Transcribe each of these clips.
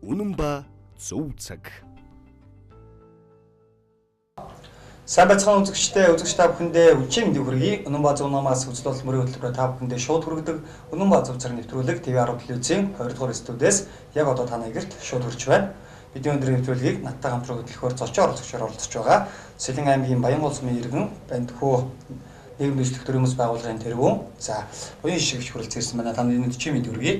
Үнэн ба зөв цаг. Сайн байцгаана үзэгчдээ, үзэгч та бүхэндээ үдшийн мэндийг хүргэе. Үнэн ба зөв намаас үзэл бодол мөрийн хөтөлбөрөөр та бүхэндээ шууд хүргэдэг Үнэн ба зөв цаг нэвтрүүлэг TV10 телевизийн 2 дугаар студиэс яг одоо та нарт шууд хүрч байна. Бидний өндрийн нэвтрүүлгийг надтай хамтран хөтлөхөөр зочин оролцогчоор оролцож байгаа Сэлэн аймгийн Баянгол сумын иргэн Бандхүү нийгмийн бичлэг төрийн бас байгууллагын тэргүүн за буян шигч хүрэлцэн ирсэн байна. Таны үдшийн мэндийг хүргэе.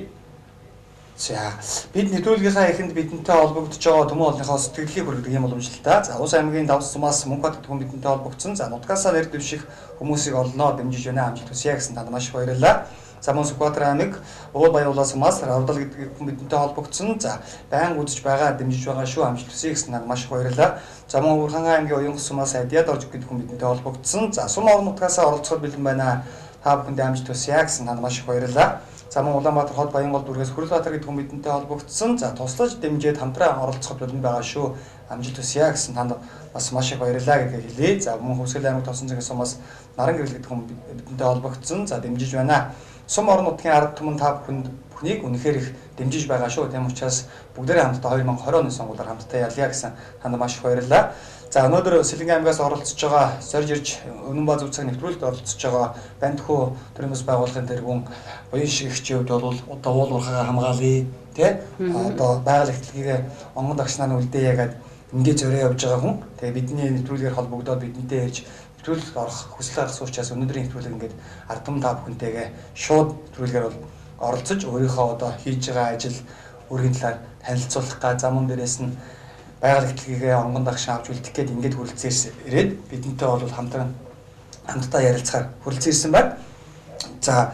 За бид нэвтрүүлгийнхаа эхэнд бидэнтэй холбогдож байгаа түмэн олныхоо сэтгэлийг хүргэдэг юм боломжтой. За Ус аймгийн Давс сумаас Мөнхбат гэдэг хүн бидэнтэй холбогдсон. За нутгаасаа нэр дэвших хүмүүсийг олноо дэмжиж байна. Амжилт хүсье гэсэн танд маш их баярлалаа. За мөн Сүхбаатар аймаг Уул Баяуулаа сумаас Равдал гэдэг хүн бидэнтэй холбогдсон. За байнга үзэж байгаа, дэмжиж байгаа шүү. Амжилт хүсье гэсэн танд маш их баярлалаа. За мөн Өвөрхангай аймгийн Уянгос сумаас Адиад орж гэдэг хүн бидэнтэй холбогдсон. За сум орон нутгаасаа оролцоход бэлэн байна. Та бүхэндээ амжилт хүсье гэсэн танд маш их баярлалаа. За мөн Улаанбаатар хот Баянгол дүүргээс Хүрэлбаатар гэдэг хүн бидэнтэй холбогдсон. За туслаж дэмжиж хамтран оролцоход бэлэн байгаа шүү. Амжилт хүсье гэсэн танд бас маш их баярлалаа гэдгийг хэлье. За мөн Хөвсгөл аймаг Тосон цэгийн сумаас Наран гэрэл гэдэг хүн бидэнтэй холбогдсон. За дэмжиж байна. Сум орон нутгийн ард түмэн та бүхнийг үнэхээр их дэмжиж байгаа шүү. Тийм учраас бүгдээрээ хамтдаа 2020 оны сонгуулиар хамтдаа ялъя гэсэн танд маш их баярлалаа. За өнөөдөр Сэлэнгийн аймгаас оролцож байгаа, сорж ирж Үнэн ба зөв цаг нэвтрүүлэлт оролцож байгаа Бандхүү төрийн бас байгууллагын тэргүүн буян шигчийн хувьд бол одоо уул уурхайгаа хамгаалъя, тий? Одоо байгаль эрхлэлгээ онгон дагшнаа нь үлдээе гээд ингээд зорио явж байгаа хүн. Тэгээ бидний нэвтрүүлгээр холбогдоод бидэнтэй ирж нэвтрүүлэлт орох хүсэл гаргасан учраас өнөөдрийн нэвтрүүлэг ингээд ард түмэн та бүхэнтэйгээ шууд нэвтрүүлгээр бол оролцож өөрийнхөө одоо хийж байгаа ажил өөрийн талаар танилцуулах га замун дээрээс нь байгаль эрхлэлгээ онгон дагшин авч үлдэх гээд ингээд хүрэлцэн ирээд бидэнтэй бол хамтдаа ярилцахаар хүрэлцэн ирсэн байна. За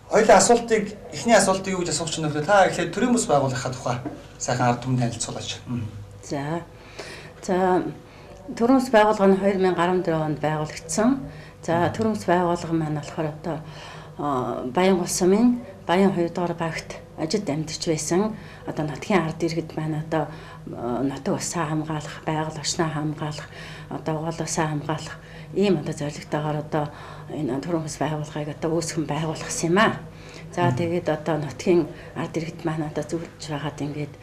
хоёулаа асуултыг эхний асуултыг юу гэж асуух чинь нөхөр та эхлээд төрийн бүс байгууллагын тухай сайхан ард түмэнд танилцуулаач. За төрийн бүс байгууллага нь 2014 онд байгуулагдсан. За төрийн бүс байгууллага маань болохоор одоо Баянгол сумын Баян 2 дугаар багт ажид амьдарч байсан. Одоо нутгийн ард иргэд маань одоо нутаг усаа хамгаалах, байгаль орчноо хамгаалах, одоо гол усаа хамгаалах ийм одоо зорилготойгоор одоо энэ төрийн бүс байгууллагыг одоо үүсгэн байгуулсан юм аа. За тэгээд одоо нутгийн ард иргэд маань одоо зөвлөж байгаад ингээд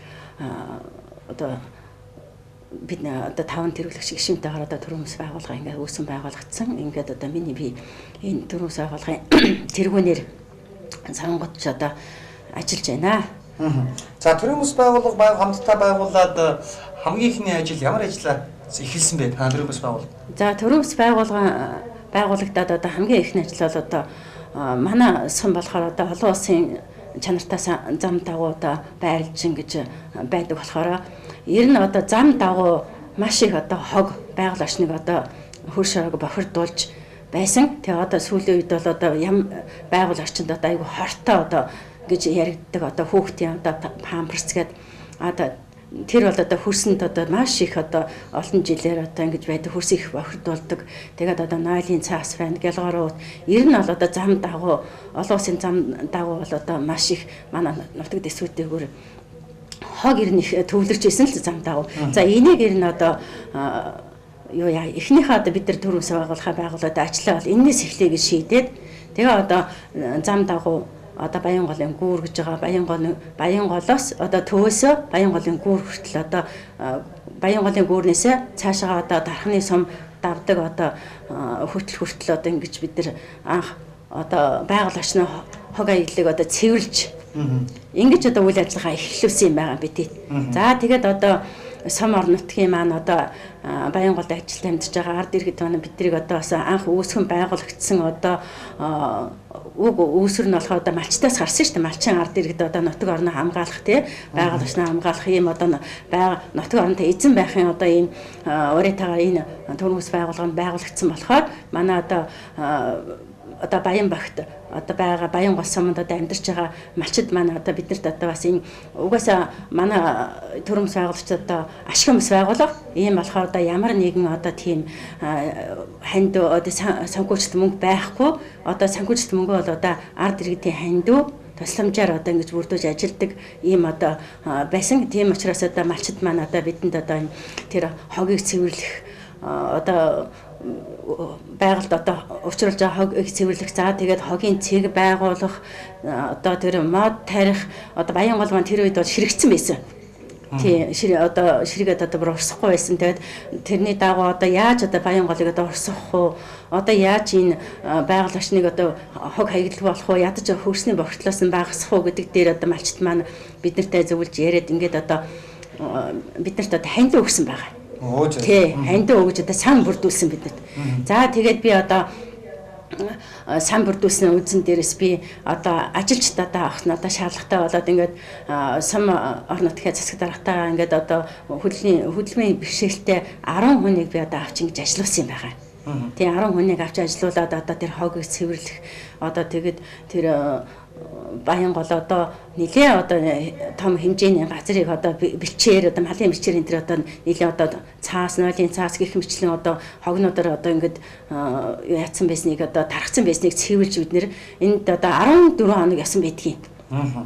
одоо бид одоо 5 тэргүүлэгч гишүүнтэйгээр одоо төрийн бүс байгууллага ингээд үүсгэн байгуулагдсан. Ингээд одоо миний би энэ төрийн бүс байгууллагын тэргүүнээр сонгогдож одоо ажиллаж байна. За төрийн бүс байгууллага хамтдаа байгуулад хамгийн ихний ажил ямар ажлаа эхэлсэн бэ? Та төрийн бүс байгууллага. За төрийн бүс байгууллага байгуулагдаад одоо хамгийн ихний ажил бол одоо манай сум болохоор одоо олон улсын чанартай зам дагуу одоо байрлаж ингэж байдаг болохоор ер нь одоо зам дагуу маш их одоо хог байгаль орчныг одоо хөр шороог бохирдуулж байсан. Тэгээ одоо сүүлийн үед бол одоо ям байгаль орчинд одоо айгүй хортой одоо гэж яригддаг одоо хүүхдийн одоо памперс гээд одоо тэр бол одоо хөрсөнд одоо маш их одоо олон жилээр одоо ингэж байдаг хөрс их бохирдуулдаг. Тэгээд одоо нойлын цаас байна, гялгар уут. Ер нь бол одоо зам дагуу олон улсын зам дагуу бол одоо маш их манай нутаг дэсгүүтэйгүүр хог ер нь их төвлөрч исэн л зам дагуу. За энийг ер нь одоо юу яа эхнийхээ одоо бид нар төрийн бүс байгууллага байгуулад ажиллаа бол энэс эхлэе гэж шийдээд тэгээ одоо зам дагуу одоо Баянголын гүүр гэж байгаа Баянголоос одоо төвөөсөө Баянголын гүүр хүртэл одоо Баянголын гүүрнээсээ цаашаа одоо Дархны сум давдаг одоо хүртэл одоо ингэж бид нар анх одоо байгаль орчны хог аяллыг одоо цэвэрлж ингэж одоо үйл ажиллагаа эхлүүлсэн юм байгаа би тий. За тэгээд одоо сум орон нутгийн маань одоо Баянголд ажилд амьдарч байгаа ард иргэд маань биднийг одоо бас анх үүсгэн байгуулагдсан одоо уг үүсвэр нь болохоор одоо малчтаас гарсан шүү дээ. Малчин ард иргэд одоо нутаг орноо хамгаалах тий байгаль орчноо хамгаалах ийм одоо нутаг оронтой эзэн байхын одоо ийм уриатайгаар энэ төрийн бүс байгууллага нь байгуулагдсан болохоор манай одоо Баян багт одоо байгаа Баянгол суманд одоо амьдарч байгаа малчид маань одоо биднэрт одоо бас энэ угаасаа манай төрийн бүс байгуулагч одоо ашиг бүс байгууллага ийм болохоор одоо ямар нэгэн одоо тийм хандив одоо санхүүжилт мөнгө байхгүй одоо санхүүжилт мөнгө бол одоо ард иргэдийн хандив тусламжаар одоо ингэж бүрдүүлж ажилдаг ийм одоо байсан. Тийм учраас одоо малчид маань одоо бидэнд одоо тэр хогийг цэвэрлэх одоо байгальд одоо учруулж байгаа хог их цэвэрлэх, за тэгээд хогийн цэг байгуулах, одоо тэр мод тарих, одоо Баянгол маань тэр үед бол ширэгцэн байсан. Тий, одоо ширгээд одоо бүр урсахгүй байсан. Тэгээд тэрний дагуу одоо яаж одоо Баянголыг одоо урсгах уу? Одоо яаж энэ байгаль орчныг одоо хог хаягдл болох уу? Ядаж хөрсний бохирдлоос нь багасгах уу гэдэг дээр одоо малчт маань биднэртэй зөвлөж яриад ингээд одоо биднэрт одоо хандив өгсөн байгаа. Тий, хандив өгж одоо сан бүрдүүлсэн биднэрт. За тэгээд би одоо сан бүрдүүлсэн үндсэн дээрээс би одоо ажилчид одоо авах надад шаардлагатай болоод ингээд сум орон нутгийн засаг даргатайгаа ингээд одоо хөдөлмөрийн бэрхшээлтэй 10 хүнийг би одоо авч ингэж ажиллуулсан юм байгаа. Тэгээ 10 хүнийг авч ажиллуулад одоо тэр хогийг цэвэрлэх одоо тэгээд тэр Баянгол одоо нэлээ одоо том хэмжээний газрыг одоо бэлчээр одоо малын бэлчээр энэ төр одоо нэлээ одоо цаас нойлын цаас гэх мэтлэн одоо хогнуудаар одоо ингээд яатсан байсныг одоо тархсан байсныг цэвэрлж бид нэр энд одоо 14 хоног явсан байдгийг.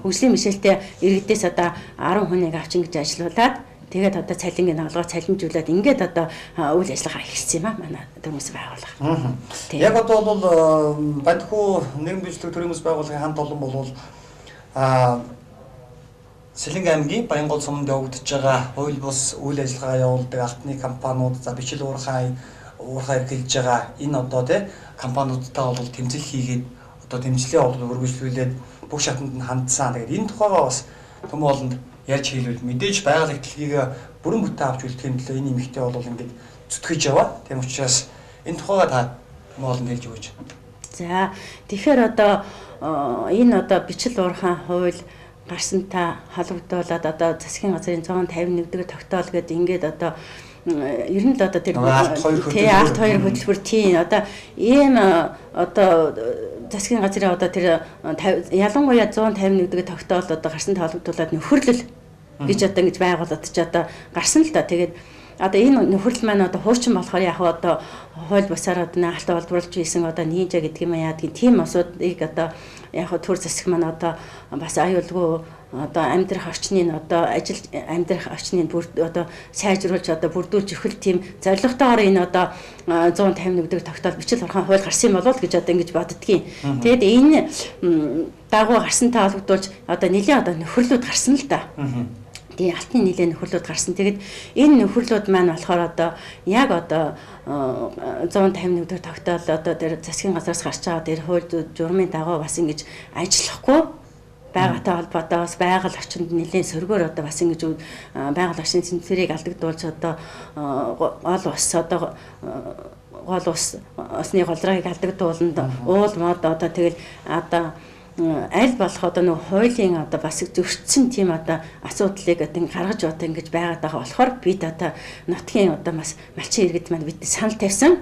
Хөгжлийн мишэлтэй иргэдээс одоо 10 хүнийг авч ингэж ажиллуулад тэгээд одоо цалингийн олгоо цалинжуулаад ингээд одоо үйл ажиллагаа эхэлсэн юм а манай төрийн мэс байгууллага. Яг одоо бол Бандхүү нийгэм бичлэг төрийн мэс байгууллагын хамт олон бол Сэлэнг аймгийн Баянгол суманд явагдаж байгаа хууль бус үйл ажиллагаа явуулдаг алтны компаниуд, за бичил уурхай эрхэлж байгаа энэ одоо тий компаниудтай бол тэмцэл хийгээд одоо дэмжлэгээ бол өргөжлүүлээд бүх шатанд нь хандсан. Тэгээд энэ тухайгаа бас төмөн олонд ярьж хийлвэл мэдээж байгаль ихтлэгийг бүрэн бүтэн авч үлдэхин төлөө энэ эмэгтэй бол ингээд зүтгэж яваа. Тийм учраас энэ тухайгаа та төмөн олонд хэлж өгөөч. За тэгэхээр одоо энэ одоо бичил уурхайн хууль гарсантай холбогдуулаад одоо засгийн газрын 151 дэх тогтоол гэдэг ингээд одоо ер нь л одоо тэр алт хоёр хөтөлбөр тийм одоо ийм одоо засгийн газрын одоо тэр ялангуяа 151 дэх тогтоол одоо гарсантай холбогдуулаад нөхөрлөл гэж одоо ингэж байгуулад ч одоо гарсан л да. Тэгээд одоо энэ нөхөрлөл маань одоо хуучин болохоор яг одоо хууль бусаар одоо алт олборлж ийсэн одоо нинжа гэдэг юм яадгийн тийм асуудыг одоо яг төр засаг маань одоо бас аюулгүй одоо амьдрах орчныг одоо ажил амьдрах орчныг бүр одоо сайжруулж одоо бүрдүүлж өгөх тийм зорилготойгоор энэ одоо 151 дэх тогтоол бичил уурхайн хууль гарсан юм болов уу гэж одоо ингэж боддгийн. Тэгээд энэ дагуу гарсантай холбогдуулж одоо нэлээд одоо нөхөрлүүд гарсан л да. Тэгээ алтны нэлээд нөхөрлүүд гарсан. Тэгээд энэ нөхөрлүүд маань болохоор одоо яг одоо 151 дэх тогтоол одоо тэр засгийн газраас гарч байгаа тэр хууль журмын дагуу бас ингэж ажиллахгүй байгаатай холбоотой бас байгаль орчинд нэлээд сөргөөр одоо бас ингэж байгаль орчны цэнцвэрийг алдагдуулж одоо гол ус одоо гол ус усны голрыг алдагдууланд уул мод одоо тэгэл одоо аль болох одоо нэг хуулийн одоо бас зөрчсөн тийм одоо асуудлыг одоо гаргаж одоо ингэж байгаад байгаа болохоор бид одоо нутгийн одоо бас малчин иргэд маань бид санал тавьсан.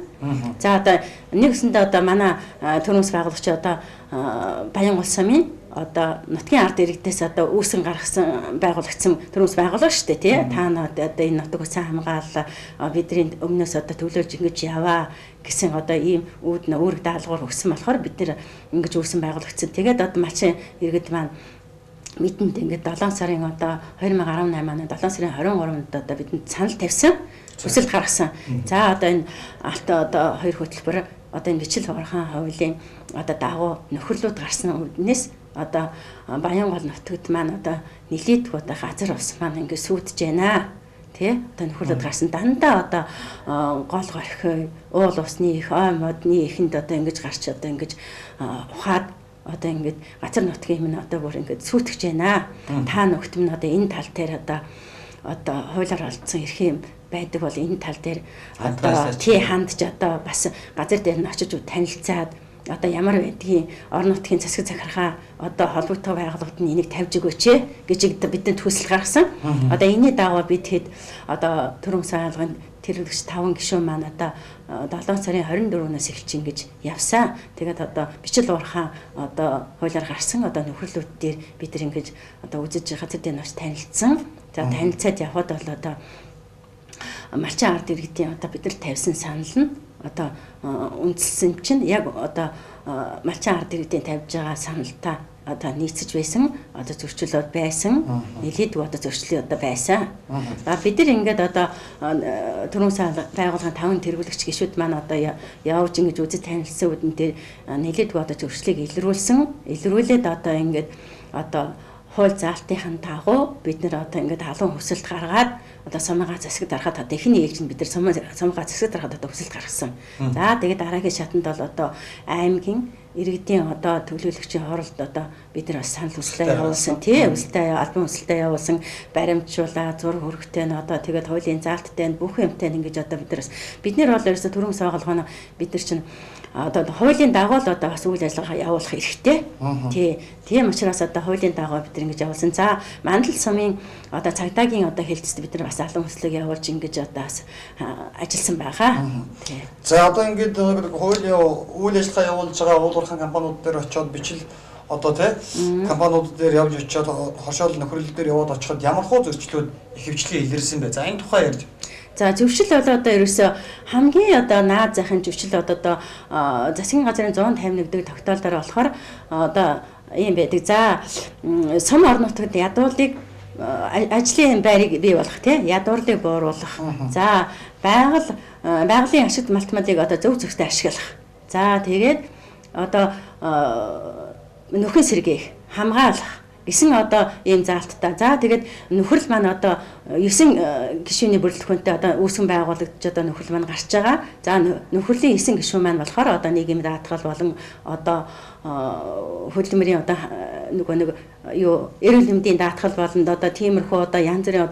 За одоо нэгсэндээ одоо манай төрийн байгуулагч одоо Баянгол сумын одоо нутгийн ард иргэдээс одоо үүсэн гаргасан байгуулагдсан төрийн байгууллага шүү дээ тий. Та нар одоо энэ нутаг усан хамгаалал бидний өмнөөс одоо төлөөлж ингэж яваа гэсэн одоо ийм үүд үүрэг даалгавар өгсөн болохоор бид нэр ингэж үүсэн байгуулагдсан. Тэгээд одоо малчин иргэд маань бидэнд ингээд 7 сарын одоо 2018 оны 7 сарын 23-нд одоо бидэнд санал тавьсан, хүсэл гаргасан. За одоо энэ алт одоо хоёр хөтөлбөр одоо энэ бичил уурхайн хуулийн одоо дагуу нөхөрлүүд гарсан үднээс одоо Баянгол нутагт маань одоо нэлээдгүй одоо газар ус маань ингээд сүйдэж байна. Тэ одоо нөхөрлөд гарсан дандаа одоо гол горхой уул усны их ой модны ихэнд одоо ингэж гарч одоо ингэж ухаад одоо ингээд газар нутгийн юм одоо бүр ингээд сүйтгэж байна. Та нөхд минь одоо энэ тал дээр одоо хуулиар олдсон эрх юм байдаг бол энэ тал дээр одоо тий хандж одоо бас газар дээр нь очиж танилцаад одоо ямар байдгийг орон нутгийн засаг захиргаа одоо холбогдох байгууллагууд нь энийг тавьж өгөөч гэж бидэнд хүсэл гаргасан. Одоо энэний дагуу бид хэд одоо төрийн байгууллагын тэргүүлэгч 5 гишүүн маань одоо 7 сарын 24-нөөс эхэлж ингэж явсан. Тэгээд одоо бичил уурхайн одоо хуулиар гарсан одоо нөхөрлүүд дээр бид нар ингэж одоо үзэж газар дээр нөч танилцсан. За танилцаад явхад бол одоо малчин ард иргэдийн одоо бид нар тавьсан санал нь одоо үндэслсэн чинь яг одоо малчин ард иргэдийн тавьж байгаа саналтай одоо нийцэж байсан, одоо зөрчил байсан, нэлээдгүй одоо зөрчил одоо байсан. А бид нар ингээд одоо түрүүн байгууллагын 5 тэргүүлэгч гишүүд маань одоо явж ингэж үзэж танилцсан үдэн дээр нэлээдгүй одоо зөрчлийг илрүүлсэн. Илрүүлээд одоо ингээд одоо хууль заалтынхын дагуу бид нэр одоо ингээд халуун хүсэлт гаргаад одоо сумынхаа засаг дарахад одоо эхний ээлжинд бид нар сумынхаа засаг дарахад одоо хүсэлт гаргасан. За тэгээд дараагийн шатанд бол одоо аймгийн иргэдийн одоо төлөөлөгчийн хуралд одоо бид нар бас санал хүсэлтээ явуулсан тий хүсэлтээ албан хүсэлтээ явуулсан баримтжуулаа зураг хөрөгтэй нь одоо тэгээд хуулийн заалттай нь бүх юмтай нь ингэж одоо бид нар бас бид нар бол ерөөсө түрүүн сойголгооно бид нар чинь одоо хуулийн дагуу л одоо бас үйл ажиллагаа явуулах эрхтэй. Тий. Тийм учраас одоо хуулийн дагуу бид нар ингэж явуулсан. За Мандал сумын одоо цагдаагийн одоо хэлцэд бид нар бас албан хүслийг явуулж ингэж одоо бас ажилласан байгаа. Тий. За одоо ингэж хуулийн үйл ажиллагаа явуулж байгаа уул уурхайн компаниуд дээр очиод бичил одоо тий компаниуд дээр явж очиод хоршоол нөхөрлөл дээр яваад очиход ямар хуу зөрчлүүд ихэвчлэн илэрсэн бэ? За энэ тухай ярьж. За зөвшил бол одоо ерөөсөө хамгийн одоо наад захын зөвшил одоо засгийн газрын 151 дэх тогтоол дээр болохоор одоо ийм байдаг. За сум орон нутагт ядуулыг ажлын байрыг бий болгох тий ядуурлыг бууруулах. За байгалийн ашигт малтмалыг одоо зөв зөвхөн ашиглах. За тэгээд одоо нөхөн сэргээх, хамгаалах гэсэн одоо ийм заалттай. За тэгээд нөхөрл маань одоо 9 гишүүний бүрэлдэхүүнтэй одоо үүсгэн байгуулагдаж одоо нөхөрл маань гарч байгаа. За нөхөрлийн 9 гишүүн маань болохоор одоо нийгмийн даатгал болон одоо хөдөлмөрийн одоо нөгөө нэг юу эрүүл мэндийн даатгал болонд одоо тиймэрхүү одоо янз бүрийн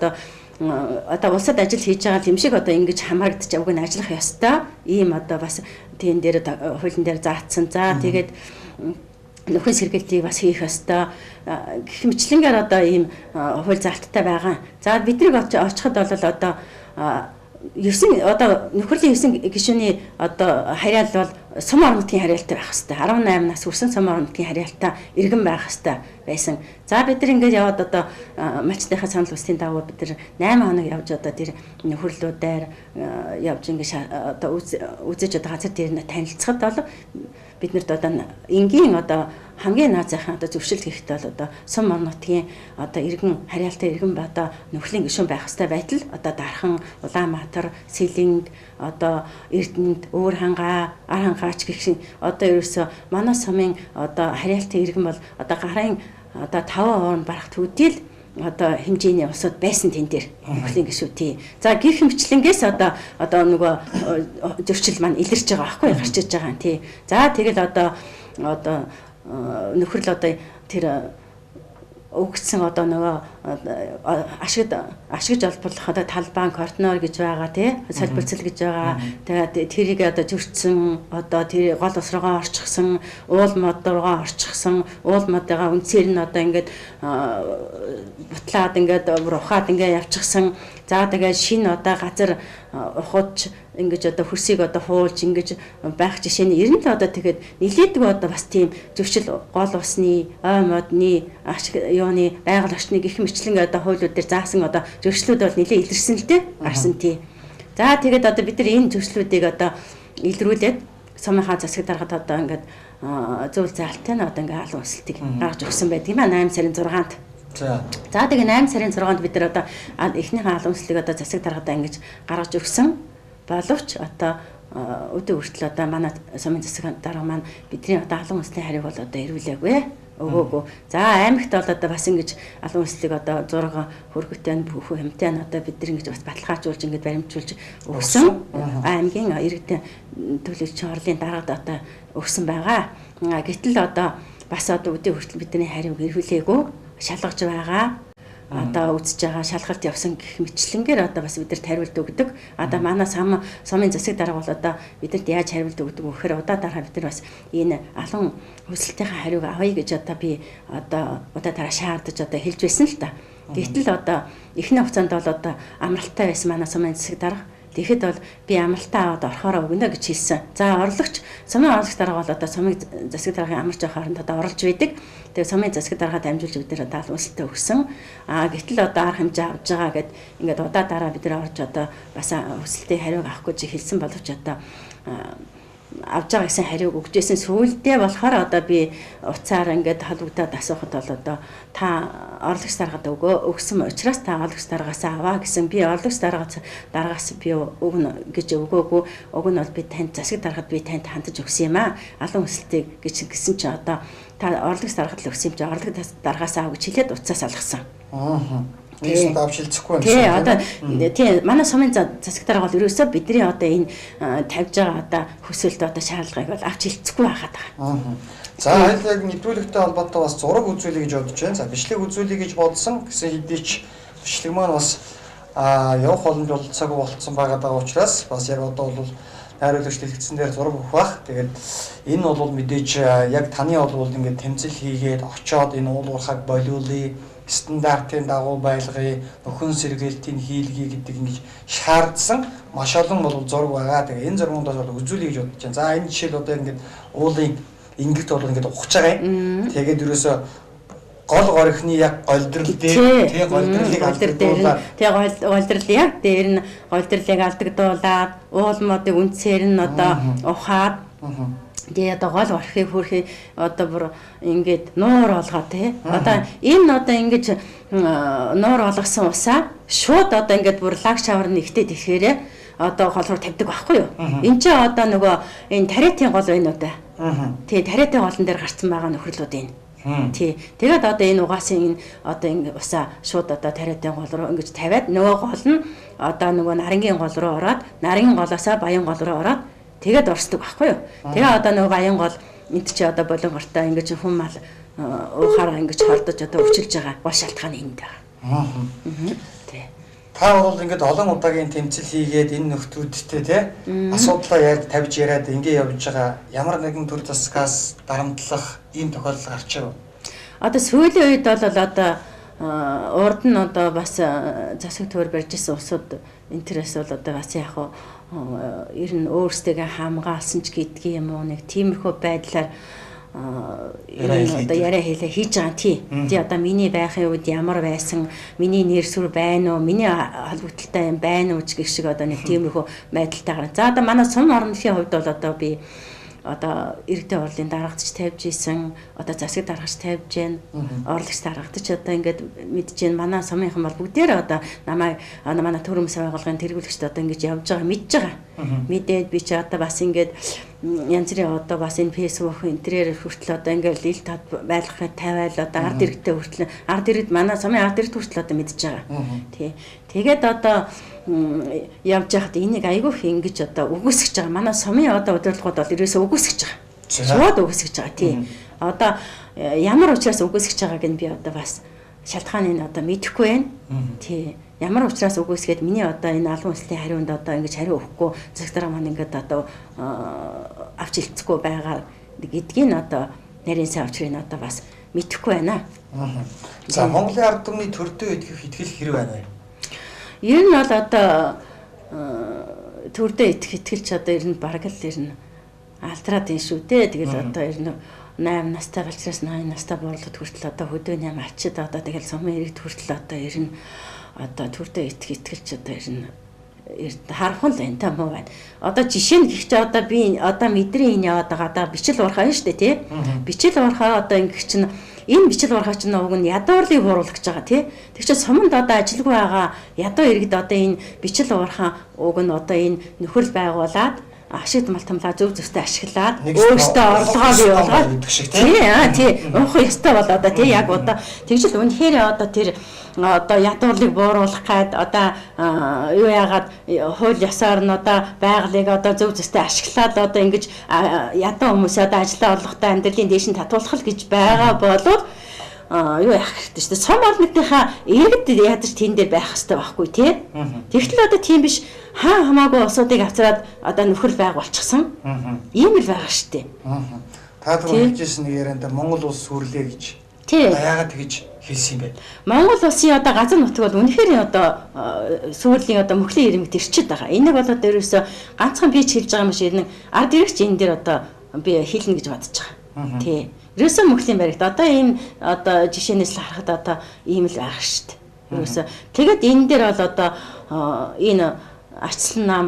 одоо улсад ажил хийж байгаа юм шиг одоо ингэж хамаарагдчих уг нь ажиллах ёстой. Ийм одоо бас тийм дээр хуулийн дээр заасан. За тэгээд нөхөн сэргэлтийг бас хийх ёстой гэх мэтлэнгээр одоо ийм хууль заалттай байгаа. За биднийг очиход бол одоо 9 одоо нөхөрлийн 9 гишүүний одоо харьяал бол сум орон нутгийн харьяалтай байх ёстой. 18 нас хүрсэн сум орон нутгийн харьяалтай иргэн байх ёстой байсан. За бид нар ингээд яваад одоо малчдынхаа санал хүслийн дагуу бид нар 8 хоног явж одоо тэр нөхөрлүүдээр явж ингээд одоо үзэж одоо газар дээр нь танилцахад бол биднэрт одоо энгийн одоо хамгийн наад захын одоо зөвшөлт хийхдээ бол одоо сум орон нутгийн одоо иргэн харьяалтай иргэн ба одоо нөхрлийн гишүүн байх ёстой байтал одоо Дархан, Улаанбаатар, Сэлэнг, одоо Эрдэнэт, Өвөр хангаа, Ар хангаач гэх шиг одоо ерөөсөө манай сумын одоо харьяалтай иргэн бол одоо гарын одоо 5 ууранд барах төдийл одоо хэмжээний улсууд байсан тэн дээр нөхрлийн гишүү тий. За гих хэмчлэнгээс одоо нөгөө зөрчил маань илэрч байгаа байхгүй гарч иж байгаа тий. За тэгэл одоо нөхрөл одоо тэр өгсөн одоо нөгөө ашигж олборлох одоо талбан кортнор гэж байгаа тий солбилцол гэж байгаа. Тэгээд тэрийг одоо зөрчсөн одоо тэр гол ус руугаа орчихсон, уул мод руугаа орчихсон, уул модыгаа үндсээр нь одоо ингээд бутлаад ингээд ухаад ингээд явчихсан. За тэгээд шинэ одоо газар ухаж ингэж одоо хөрсийг одоо хуулж ингэж байх жишээ нь ер нь л одоо тэгээд нилээдэг одоо бас тийм зөрчил гол усны, ой модны, ашиг юуны байгаль орчны гэх мэтлэн одоо хуулиуд дээр заасан одоо зөрчлүүд бол нилээ илэрсэн л дээ гарсан тий. За тэгээд одоо бид нар энэ зөрчлүүдийг одоо илрүүлээд сумынхаа засаг даргад одоо ингээд зөв заалттай нь одоо ингээд албан хүсэлтийг гаргаж өгсөн байдаг юм а 8 сарын 6-нд. За тэгээ 8 сарын 6-нд бид нар одоо эхнийхээ албан хүслийг одоо засаг даргадаа ингэж гаргаж өгсөн боловч одоо өдөө хүртэл одоо манай сумын засаг дарга маань бидний одоо албан хүслийн хариуг бол одоо ирүүлээгүй өгөөгүй. За аймагт бол одоо бас ингэж албан хүслийг одоо зураг хөргөтэй нь бүх юмтай нь одоо бид нар ингэж бас баталгаажуулж ингэж баримтжуулж өгсөн. Аймгийн иргэдийн төлөөлөгчийн хурлын даргад одоо өгсөн байгаа. Гэтэл одоо бас одоо өдөө хүртэл бидний хариуг ирүүлээгүй шалгаж байгаа. Одоо үзэж байгаа шалгалт явсан гэх мэтлэнгээр одоо бас бидэрт хариулт өгдөг. Одоо манай сумын засаг дарга бол одоо бидэрт яаж хариулт өгдөг вэ гэхээр удаа дараа бид нар бас энэ алан хүсэлтийнхээ хариуг авъя гэж одоо би одоо удаа дараа шаардаж одоо хэлж байсан л та. Гэтэл одоо эхний хугацаанд бол одоо амралтай байсан манай сумын засаг дарга. Тэгэхэд бол би амралтаа аваад орохоороо өгнө гэж хэлсэн. За орлогч сумын орлогч дарга бол одоо сумын засаг даргын амарч явах хооронд одоо орлож байдаг. Тэгээ сумын засаг даргаа дамжуулж бид нар одоо албан хүсэлтээ өгсөн. А гэтэл одоо арга хэмжээ авж байгаа гэд ингээд удаа дараа бид нар орж одоо бас хүсэлтийн хариуг авах гэж хэлсэн боловч одоо авж байгаа гэсэн хариуг өгч байсан. Сүүлдээ болохоор одоо би уцаар ингээд холбогдоод асуухад бол одоо та орлогч даргад өгсөн учраас та орлогч даргаас аваа гэсэн. Би орлогч даргаас би өгнө гэж өгөөгүй. Уг нь бол би танд засаг даргад би танд хандаж өгсөн юм аа. Алан хүсэлтийг гэж гэсэн чи одоо та орлогч даргад л өгсөн юм чи орлог даргаас аав гэж хэлээд утсаас алгасан. Нийгэм авч хилцэхгүй юм шиг. Тий, одоо тий манай сумын засаг дарга бол ерөөсөө бидний одоо энэ тавьж байгаа одоо хүсэлт одоо шаардлагыг бол авч хилцэхгүй байхад байгаа. За аль яг нэвтрүүлэгтэй холбоотой бас зураг үзүүлье гэж бодож байна. За бичлэг үзүүлье гэж бодсон гэсэн хэдий ч бичлэг маань бас явах боломж бололцоогүй болцсон байгаа даа учраас бас яг одоо бол найруулагч дэлгэцэн дээр зураг өгөх бах. Тэгээд энэ бол мэдээж яг таны бол ингээд тэмцэл хийгээд очоод энэ уул уурхайг болиулъя, стандартын дагуу байлгая, нөхөн сэргээлтийг хийлгэе гэдэг ингэж шаардсан маш олон бол зураг байгаа. Тэгээ энэ зургуудаас бол үзүүлье гэж бодож байна. За энэ жишээл одоо ингээд уулын ингэрт бол ингээд ухаж байгаа юм. Тэгээд ерөөсөө гол горхны яг голдрол дээр тий голдролыг алдагдуулаад тий голдрол яг дээр нь голдролыг алдагдуулаад уул модыг үндсээр нь одоо ухаад тэгээ одоо гол орхийг хөрхий одоо бүр ингээд нуур олгоо тий. Одоо энэ одоо ингэж нуур олгосон усаа шууд одоо ингээд бүр лаг шавар нэгтээ тэхээрээ одоо гол руу тавьдаг байхгүй юу? Энд чинь одоо нөгөө энэ тариатын гол байна уу да. Тий, тариатын голон дээр гарцсан байгаа нөхөрлүүд энэ. Тий. Тэгээд одоо энэ угаасын энэ одоо ингэ усаа шууд одоо тариатын гол руу ингэж тавиад нөгөө гол нь одоо нөгөө нарангийн гол руу ороод нарангийн голоосоо баян гол руу ороод тэгээд орсдог байхгүй юу? Тэгээ одоо нөгөө баян гол энд чи одоо болонгортой ингэж хүн мал уухаараа ингэж хордож одоо өвчилж байгаа гол шалтгаан энд байгаа. Тий. Та бол ингээд олон удаагийн тэмцэл хийгээд энэ нөхдүүдтэй тий асуудлаа яаж тавьж яриад ингэ явж байгаа ямар нэгэн төр засгаас дарамтлах ийм тохиолдол гарч ирв. Одоо сүүлийн үед бол одоо урд нь одоо бас засаг төр барьж исэн улсууд интерес бол одоо бас яг хуу ер нь өөрсдөө хамгаалсан ч гэдгийг юм уу нэг тиймэрхүү байдлаар одоо яриа хэлээ хийж байгаа тий. Тий одоо миний байхын үед ямар байсан, миний нэр сүр байна уу, миний холбогдлолтой юм байна уу гэх шиг одоо нэг тиймэрхүү байдалтай гарна. За одоо манай сум орон дэлхийн хувьд бол одоо би одоо иргэдийн хурлын даргадч тавьж исэн, одоо засаг даргаж тавьж гэн, орлогч даргадч одоо ингээд мэдж гэн. Манай сумынхан бол бүгдээрээ одоо намайг манай төрөмс байгууллагын тэргүүлэгчд одоо ингэж явж байгаа мэдж байгаа. Мэдээд би чи одоо бас ингээд янз бүрийн одоо бас энэ фэйсбүүк энэ тэрээр хүртэл одоо ингээд ил тод байлгахыг тавиал одоо ард иргэдтэй хүртэл ард иргэд манай сумын ард иргэд хүртэл одоо мэдж байгаа. Тий. Тэгээд одоо явж байхад энийг айгүйх ингэж одоо үгүйсгэж байгаа. Манай сумын одоо удирдлагууд бол ерөөсөө үгүйсгэж байгаа. Шууд үгүйсгэж байгаа тий. Одоо ямар учраас үгүйсгэж байгааг нь би одоо бас шалтгааныг одоо мэдэхгүй байна. Тий. Ямар учраас үгүйсгээд миний одоо энэ албан ёслолын хариунд одоо ингэж хариу өгөхгүй засаг дарга маань ингээд одоо авч илцэхгүй байгаа гэдгийг нь одоо нарийн сайн учрыг одоо бас мэдэхгүй байна. За Монголын ард түмний төрдөө итгэх итгэл хэр байна вэ? Ер нь бол одоо төрдөө итгэх итгэлч одоо ер нь бараг л ер нь алдраад юм шүү дээ. Тэгэл одоо ер нь 8 настай болчраас 80 настай буурлууд хүртэл одоо хөдөө 8 ачид одоо тэгэл сумын иргэд хүртэл одоо ер нь одоо төрдөө итгэх итгэлч одоо ер нь харах л энэ та муу байна. Одоо жишээ нь гэх чи одоо би одоо мэдрийн энэ яваад байгаа одоо бичил уурхай шүү дээ тий. Бичил уурхай одоо ингэх чинь энэ бичил уурхай чинь уг нь ядуурлыг бууруулах гэж байгаа тий. Тэр чинь суманд одоо ажилгүй байгаа ядуу иргэд одоо энэ бичил уурхай уг нь одоо энэ нөхөрл байгуулад ашиг малтамлаа зөв зөвтэй ашиглаад өөртөө орлогоо бий болгоод тий тий уух ёстой бол одоо тий яг одоо тэгжил үнэхээр одоо тэр одоо ядуурлыг бууруулах гад одоо юу яагаад хууль ёсоор нь одоо байгалыг одоо зөв зөвтэй ашиглаад одоо ингэж ядуу хүмүүсээ одоо ажиллаа орлоготой амьдралын дээш нь татуулах л гэж байгаа болвол юу яах хэрэгтэй шүү дээ. Сум орнотынхаа иргэд ядаж тэн дээр байх хэрэгтэй байхгүй тий. Тэгтэл одоо тийм биш хаа хамаагүй улсуудыг авчраад одоо нөхөр байгуулчихсан. Ийм л байгаа шүү дээ. Та түрүү хэлжсэн нэг ярианд Монгол улс сүрлээ гэж. Тий. Яагаад тэгж хэлсэн юм бэ? Монгол улсын одоо газар нутаг бол үнэхээр одоо сүрлийн одоо мөхлийн ирмэгт ирчээд байгаа. Энийг бол одоо ерөөсөө ганцхан би ч хэлж байгаа юм шиг энэ ард ирэгч энэ дээр одоо би хэлнэ гэж бодож байгаа. Тий. Ерөөсөө мөхлийн баригд одоо ийм одоо жишээнээс л харахад одоо ийм л байх шүү дээ. Ерөөсөө тэгэд энэ дээр бол одоо энэ Арчлан нам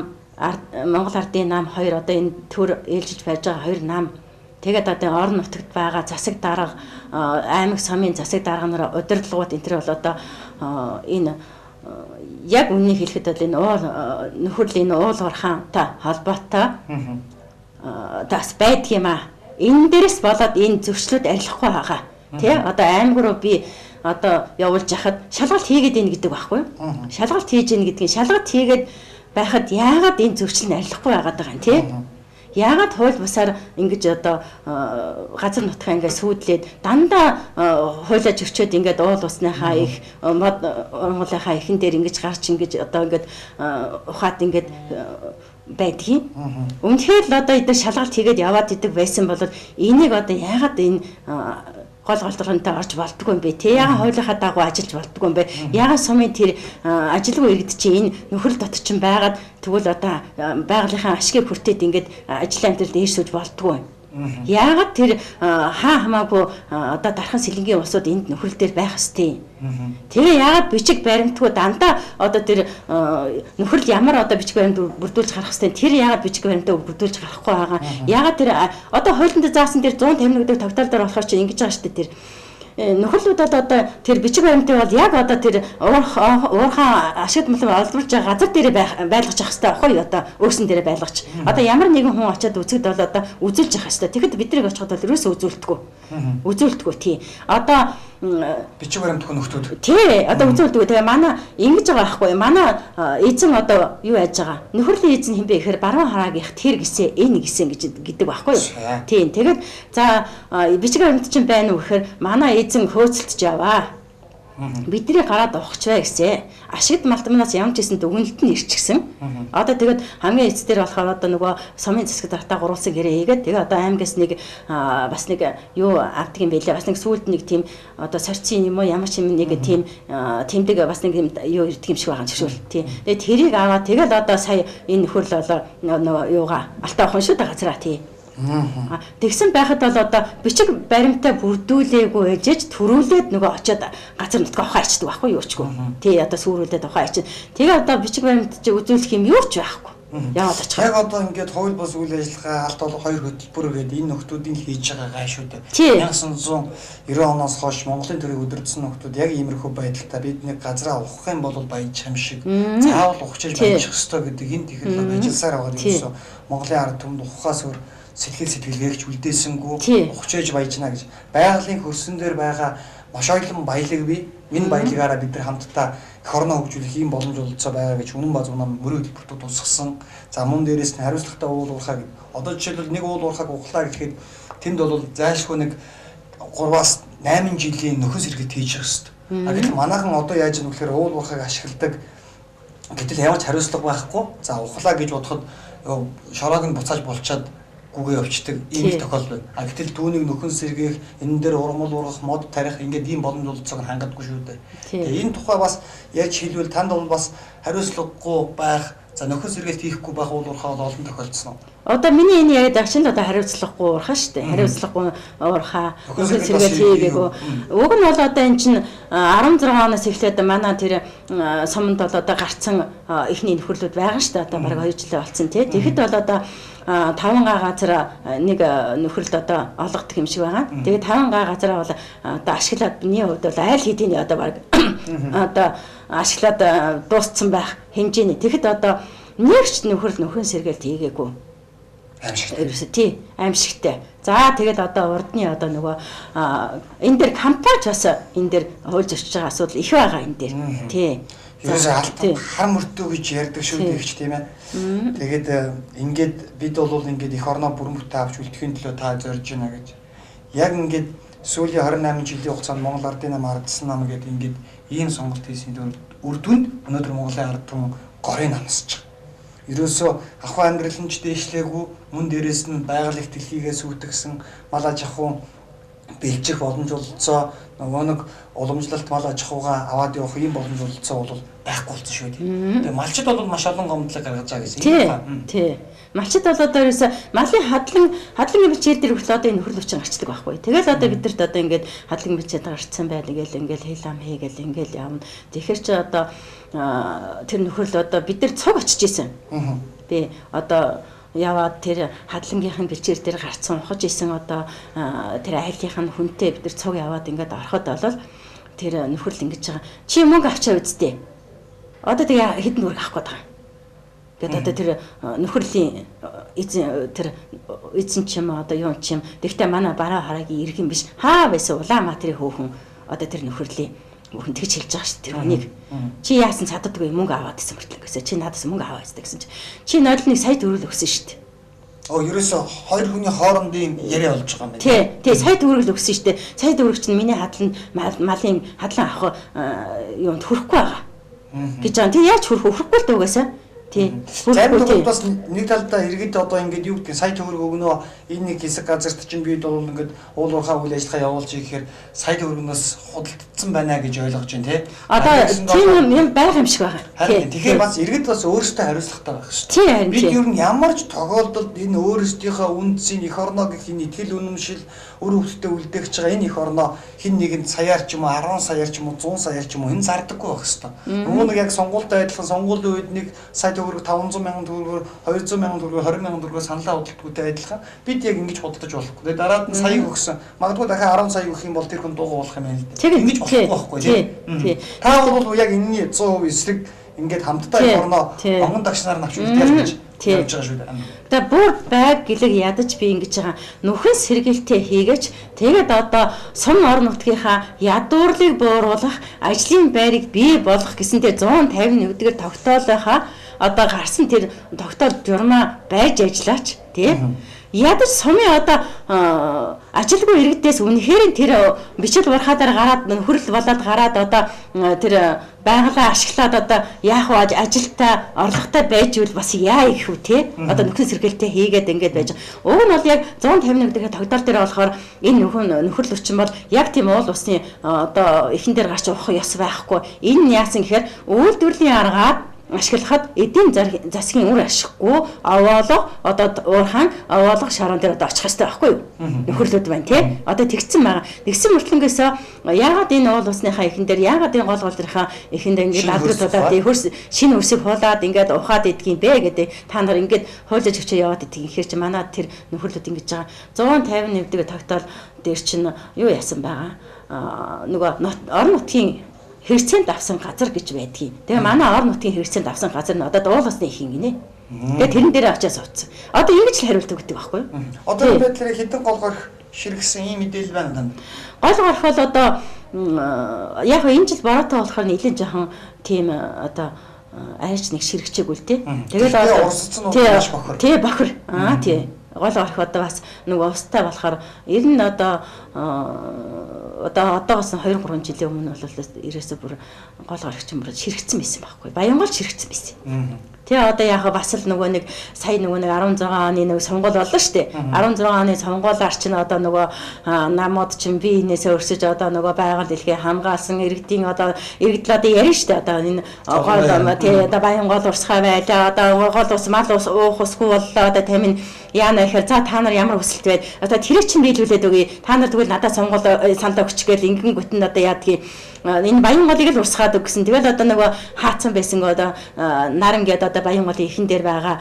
Монгол ардын нам хоёр одоо энэ төр ээлжиж барьж байгаа хоёр нам тэгээд одоо орон нутагт байгаа засаг дарга аймаг сумын засаг дарга нар удирдлагууд энэ төр бол одоо энэ яг үннийг хэлэхэд бол энэ уул нөхөрлийн энэ уул уурхаантай холбоотой бас байдаг юм аа. Энэ дээрээс болоод энэ зөрчлүүд арилахгүй байгаа. Тэ одоо аймаг руу би одоо явуулж яхад шалгалт хийгээд ийн гэдэг байхгүй юу? Шалгалт хийж ийн гэдгийг шалгалт хийгээд байхад яагаад энэ зөрчил нь арилахгүй байгаад байгаа юм тий? Яагаад хууль бусаар ингэж одоо газар нутгаа ингээд сүүдлээд дандаа хуулиа зөрчөөд ингээд уул усныхаа их мод ургамлынхаа ихэн дээр ингэж гарч ингэж одоо ингээд ухаад ингээд байдгийг. Үнэхээр л одоо эдгээр шалгалт хийгээд яваад идэг байсан бол энийг одоо яагаад энэ гол голдорхонтой орж болдгоо юм бэ? Тэ яагаад хуулийнхаа дагуу ажиллаж болдгоо юм бэ? Яагаад сумын тэр ажилгүй иргэд чинь энэ нөхрөл дотор чинь байгаад тэгвэл одоо байгалийнхаа ашгийг хүртээд ингээд ажил амьдралд дээш сууж болдгоо юм? Яагаад тэр хаа хамаагүй одоо дархан сэлэнгийн улсууд энд нөхрөл дээр байх ёстой юм? Тэгээ яагаад бичиг баримтгүй дандаа одоо тэр нөхрөл ямар одоо бичиг баримт бүрдүүлж гарах ёстой тэр яагаад бичиг баримтаа бүрдүүлж гарахгүй байгаа? Яагаад тэр одоо хуулинд заасан тэр 151 дэх тогтоол дээр болохоор чинь ингэж байгаа шүү дээ тэр нөхөрлүүд одоо тэр бичиг баримтыг бол яг одоо тэр уурхаа ашиг мэлм олдволж байгаа газар дээрээ байлгаж явах хэрэгтэй байхгүй юу? Одоо өөрсөн дээрээ байлгаж. Одоо ямар нэгэн хүн очиад үзэхэд бол одоо үзүүлж явах хэрэгтэй. Тэгэхэд биднийг очиход бол ерөөсөө үзүүлдэггүй. Үзүүлдэггүй тий. Одоо бичиг баримтгүй нөхдүүд. Тий, одоо үзүүлдэггүй. Тэгээ манай ингэж байгаа байхгүй юу? Манай эзэн одоо юу яаж байгаа? Нөхөрлийн эзэн хинбэ гэхээр баруун хараагийнх тэр гисээ энэ гисэн гэж гэдэг байхгүй юу? Тий. Тэгээд за бичиг баримт чинь байна уу гэхээр манай эзэн хөөцөлдөж яваа. Бидний гараад ухч бай гэсэн. Ашигт малтманаас ямар ч гэсэн дүгнэлт нь ирчихсэн. Одоо тэгээд хамгийн эц дээр болохоор одоо нөгөө сумын засаг даргатаа гурвалсан гэрээ хийгээд тэгээ одоо аймгаас нэг бас нэг юу авдаг юм байлээ. Бас нэг сүүлд нэг тийм одоо сорцын юм уу ямар ч юм нэг тийм тэмдэг бас нэг юм юу ирдэг юм шиг байгаа юм шиг тий. Тэгээд тэрийг аваад тэгэл одоо сая энэ нөхөрлөл болоо нөгөө юугаа алтаа охин шүү дээ газраа тий. Тэгсэн байхад бол одоо бичиг баримтаа бүрдүүлээгүй ээжэж төрүүлээд нөгөө очиод газар нутгаа ухаа ичдэг байхгүй юу ч гоо. Тий одоо сүрүүлээд ухаа ичин. Тэгээ одоо бичиг баримт чи үзүүлэх юм юу ч байхгүй. Яваад очих. Яг одоо ингээд хууль бус үйл ажиллагаа алт бол хоёр хөтөлбөр гээд энэ нөхдүүдийн хийж байгаа гай шүү дээ. 1990 оноос хойш Монголын төрийг удирдсан нөхдүүд яг иймэрхүү байдалтай бид нэг газраа ухах юм бол баяжих юм шиг заавал ухчиж баяжих ёстой гэдэг энэ технологи ажилласаар байгаа юм. Монголын ард түмэнд ухахаас өөр сэтгэл сэтгэлгээгч үлдээсэнгүү ухчээж баяжна гэж байгалийн хөрсөн дээр байгаа маш олон баялаг бий. Энэ баялагаараа бид нар хамтдаа эх орноо хөгжүүлэх ийм боломж олцоо байгаа гэж үнэн ба зүүн мөрийн хөтөлбөртөө тусгасан. За мөн дээрээс нь хариуцлагатай уул уурхаа гэд. Одоо жишээлбэл нэг уул уурхааг ухлаа гэхэд тэнд бол зайлшгүй нэг 3-аас 8 жилийн нөхөн сэргэлт хийж явах хэрэгтэй. А гэтэл манайхан одоо яаж юм гэхээр уул уурхааг ашигладаг. Гэтэл ямар ч хариуцлага байхгүй. За ухлаа гэж бодоход шороог нь буцааж булчаад гүгээ явцдаг ийм их тохиолдол байна. А гэтэл түүнийг нөхөн сэргээх, энэ дээр ургамал ургах, мод тарих ингээд ийм боломж олцоог нь хангадаггүй шүү дээ. Тэгээ энэ тухай бас яаж хэлбэл танд бол бас хариуцлагагүй байх, за нөхөн сэргэлт хийхгүй байх уул уурхай бол олон тохиолдсон уу? Одоо миний энэ яриад байгаа чинь л одоо хариуцлагагүй уурхай шүү дээ. Хариуцлагагүй уурхай, нөхөн сэргэлт хийгээгүй. Уг нь бол одоо энэ чинь 16 оноос эхлээд манай тэр суманд бол одоо гарцсан эхний нөхөрлүүд байгаа шүү дээ. Одоо бараг 2 жилээ болцсон тий. Тэгэхэд бол одоо 5 га газар нэг нөхөрлөлд одоо олгодог юм шиг байгаа. Тэгээд 5 га газараа бол одоо ашиглаад миний хувьд бол айл хэдийн одоо бараг одоо ашиглаад дууссан байх хэмжээний. Тэгэхэд одоо нэг ч нөхөрл нөхөн сэргэлт хийгээгүй. Аимшигтай. Тий, аимшигтай. За тэгэл одоо урдны одоо нөгөө энэ дээр компани бас энэ дээр хууль зөрчиж байгаа асуудал их байгаа энэ дээр. Тий. Ерөөсөө алт хар мөртөө гэж ярьдаг шүү дээ их тийм ээ. Тэгээд ингээд бид бол ингээд эх орноо бүрэн бүтэн авч үлдэхийн төлөө та зорж байна гэж. Яг ингээд сүүлийн 28 жилийн хугацаанд Монгол ардын нам ардсан нам гэдэг ингээд ийм сонголт хийсэн үр дүнд өнөөдөр Монголын ард түмэн горыг намсаж байгаа. Ерөөсөө ахуй амьдрал нь ч дээшлээгүй, мөн дээрээс нь байгаль их дэлхийгээ сүйтгэсэн мал аж ахуй бэлжих боломж олцоо нөгөө нэг уламжлалт мал аж ахуйгаа аваад явах ийм боломж олцоо бол байхгүй болсон шүү дээ. Тэгээ малчид бол маш олон гомдлог гаргаж байгаа гэсэн юм. Тий. Малчид бол одоо ерөөсө малын хадлан бэлчээр дээр хүртэл одоо энэ нөхрөл хүчин гарчдаг байхгүй. Тэгэл одоо бидэрт одоо ингээд хадлан бэлчээд гарцсан байл гээл ингээд хэл ам хийгээл ингээд явна. Тэгэхээр чи одоо тэр нөхрөл одоо бид нар цуг очиж исэн. Би одоо яваад тэр хадлангийнхан бэлчээр дээр гарцсан ухаж исэн одоо тэр айлынх нь хүнтэй бид нар цуг яваад ингээд ороход бол тэр нөхрөл ингэж байгаа. Чи мөнгө авчаа үсттэй. Одоо тэгээ хэдэн төгрөг авах гээд байгаа. Гэт одоо тэр нөхөрлийн эзэн тэр эзэн ч юм одоо юу ч юм. Тэгвэл манай бараа хараагийн иргэн биш. Хаа байсан Улаанбаатарын хөөхөн одоо тэр нөхөрлөлийн мөрөн тэгж хэлж байгаа шүү дээ тэр хүнийг. Чи яасан чаддаггүй мөнгө аваад исэн мөртлөө гэсэн. Чи надаас мөнгө аваад исэн гэсэн чи. Чи нодлныг сая төгрөг өгсөн шүү дээ. Оо ерөөсө хоёр хүний хоорондын яриа болж байгаа юм байна. Тий, тий, сая төгрөг л өгсөн шүү дээ. Сая төгрөг чинь миний хадлан малын хадлан авах юунд хүрэхгүй байгаа. Гэж байгаа. Тий яаж хүрэх хүрэхгүй л дээ угаасаа. Тий. Зарим тохиолдолд бас нэг талдаа иргэд одоо ингээд юу гэдгийг сая төгрөг өгнө. Энэ нэг хэсэг газарт чинь бид бол ингээд уул уурхай үйл ажиллагаа явуулж ихээр сая төгрөгнөөс худалдсан байна гэж ойлгож байна тий. Одоо тийм юм байх юм шиг байгаа. Тий. Тэгэхээр бас иргэд бас өөрсдөө хариуцлагатай байх шүү дээ. Бид ер нь ямар ч тохиолдолд энэ өөрсдийнхөө үндсийн эх орноо гэх энэ итгэл үнэмшил үр хөвгтөд үлдээгч байгаа энэ эх орноо хин нэгэнд саяар ч юм уу 10 саяар ч юм уу 100 саяар ч юм уу энэ зардаггүй байх хэвээр. Нөгөө нэг яг сонгуультай адилхан сонгуулийн үед нэг сая төгрөг 500 мянган төгрөгөөр 200 мянган төгрөгөөр 20 мянган төгрөгөөр саналаа худалдаггүйтэй адилхан бид яг ингэж худалдаж болохгүй. Тэгээ дараад нь саяг өгсөн. Магадгүй дахиад 10 сая өгөх юм бол тэр хүн дуугаа болох юм байна л дээ. Ингэж болохгүй байхгүй тий. Та бол яг энэний 100% эсрэг ингээд хамтдаа эх орноо онгон дагшнаар навч үлдээх гэж явж байгаа шүү дээ. Одоо бүр байг гэлэг ядаж би ингэж байгаа нүхэн сэргэлтээ хийгээч тэгээд одоо сум орон нутгийнхаа ядуурлыг бууруулах ажлын байрыг бий болгох гэсэн тэр 151-р тогтоолынхаа одоо гарсан тэр тогтоол журмаа байж ажиллаач тий. Ядаж сумын одоо ажилгүй иргэдээс үнэхээр тэр бичил урхаадаар гараад нөхөрл болоод гараад одоо тэр байгалаа ашиглаад одоо яах вэ ажилтаа орлоготой байж үл бас яа их үү те одоо нөхөн сэргэлтээ хийгээд ингээд байж. Уг нь бол яг 151 дэх тогтоол дээр болохоор энэ нөхөрл хүчин бол яг тийм уул усны одоо эхэн дээр гарч уух ёс байхгүй. Энэ нь яасан гэхээр үйлдвэрлэлийн аргаар ашиглахад эдийн засгийн үр ашиггүй овоолго одоо уурхаан овоолго шаран дээр одоо очих хэрэгтэй байхгүй юу? Нөхөрлүүд байна тий. Одоо тэгсэн байгаа. Тэгсэн мөртлөнгөөс яагаад энэ уул усныхаа эхэн дээр яагаад энэ гол голдрынхаа эхэн дээр ингээд алдрууд тий хөрс шинэ хөрсийг хуулаад ингээд ухаад идэх юм бэ гэдэг та нар ингээд хуйлаж өчөө яваад идэх юм хэр чи манай тэр нөхөрлүүд ингэж байгаа. 151 дэх тогтоол дээр чинь юу яасан байгаа? Нөгөө орон нутгийн хэрэгцээнд авсан газар гэж байдгийг. Тэгээ манай орон нутгийн хэрэгцээнд авсан газар нь одоо дууласны их юм гинэ. Тэгээ тэрэн дээр очиж суудсан. Одоо ингэж л хариулт өгдөг байхгүй юу? Одоо энэ байдлаар хэдэн гол горх ширгсэн ийм мэдээлэл байна танд? Гол горх бол одоо яг энэ жил бороотой болохоор нэлээд жоохон тийм одоо арайч нэг ширгчээгүй л тий. Тэгээд одоо урсцсан нь маш бохор. Тий бохор. Аа тий. Гол орх одоо бас нөгөө устай болохоор ер нь одоо одоогоос 2 3 жилийн өмнө бол ерөөсөө бүр гол орхич юм бүр ширэгцсэн байсан байхгүй. Баянгол ширэгцсэн байсан. Тэгээ одоо яг бас л нөгөө нэг сая нөгөө нэг 16 оны нэг сонгуул боллоо шүү дээ. 16 оны сонгуулаар чинь одоо нөгөө намууд чинь бие биенээсээ өрсөж одоо нөгөө байгаль дэлхий хамгаалсан иргэдийн одоо иргэдэл одоо ярина шүү дээ. Одоо энэ гол тий одоо Баянгол урсгай байлаа. Одоо гол ус мал ус уух усгүй боллоо. Одоо тамин яана гэхээр за та нар ямар хүсэлт байд. Одоо тэрийг чинь биелүүлээд өгье. Та нар тэгвэл надад сонгуул саналаа өгч гээл ингэн гүтэн одоо яадгийг энэ Баянголыг л урсгаад өг гэсэн. Тэгэл одоо нөгөө хаацсан байсан одоо наран гээд одоо Баянголын ихэн дээр байгаа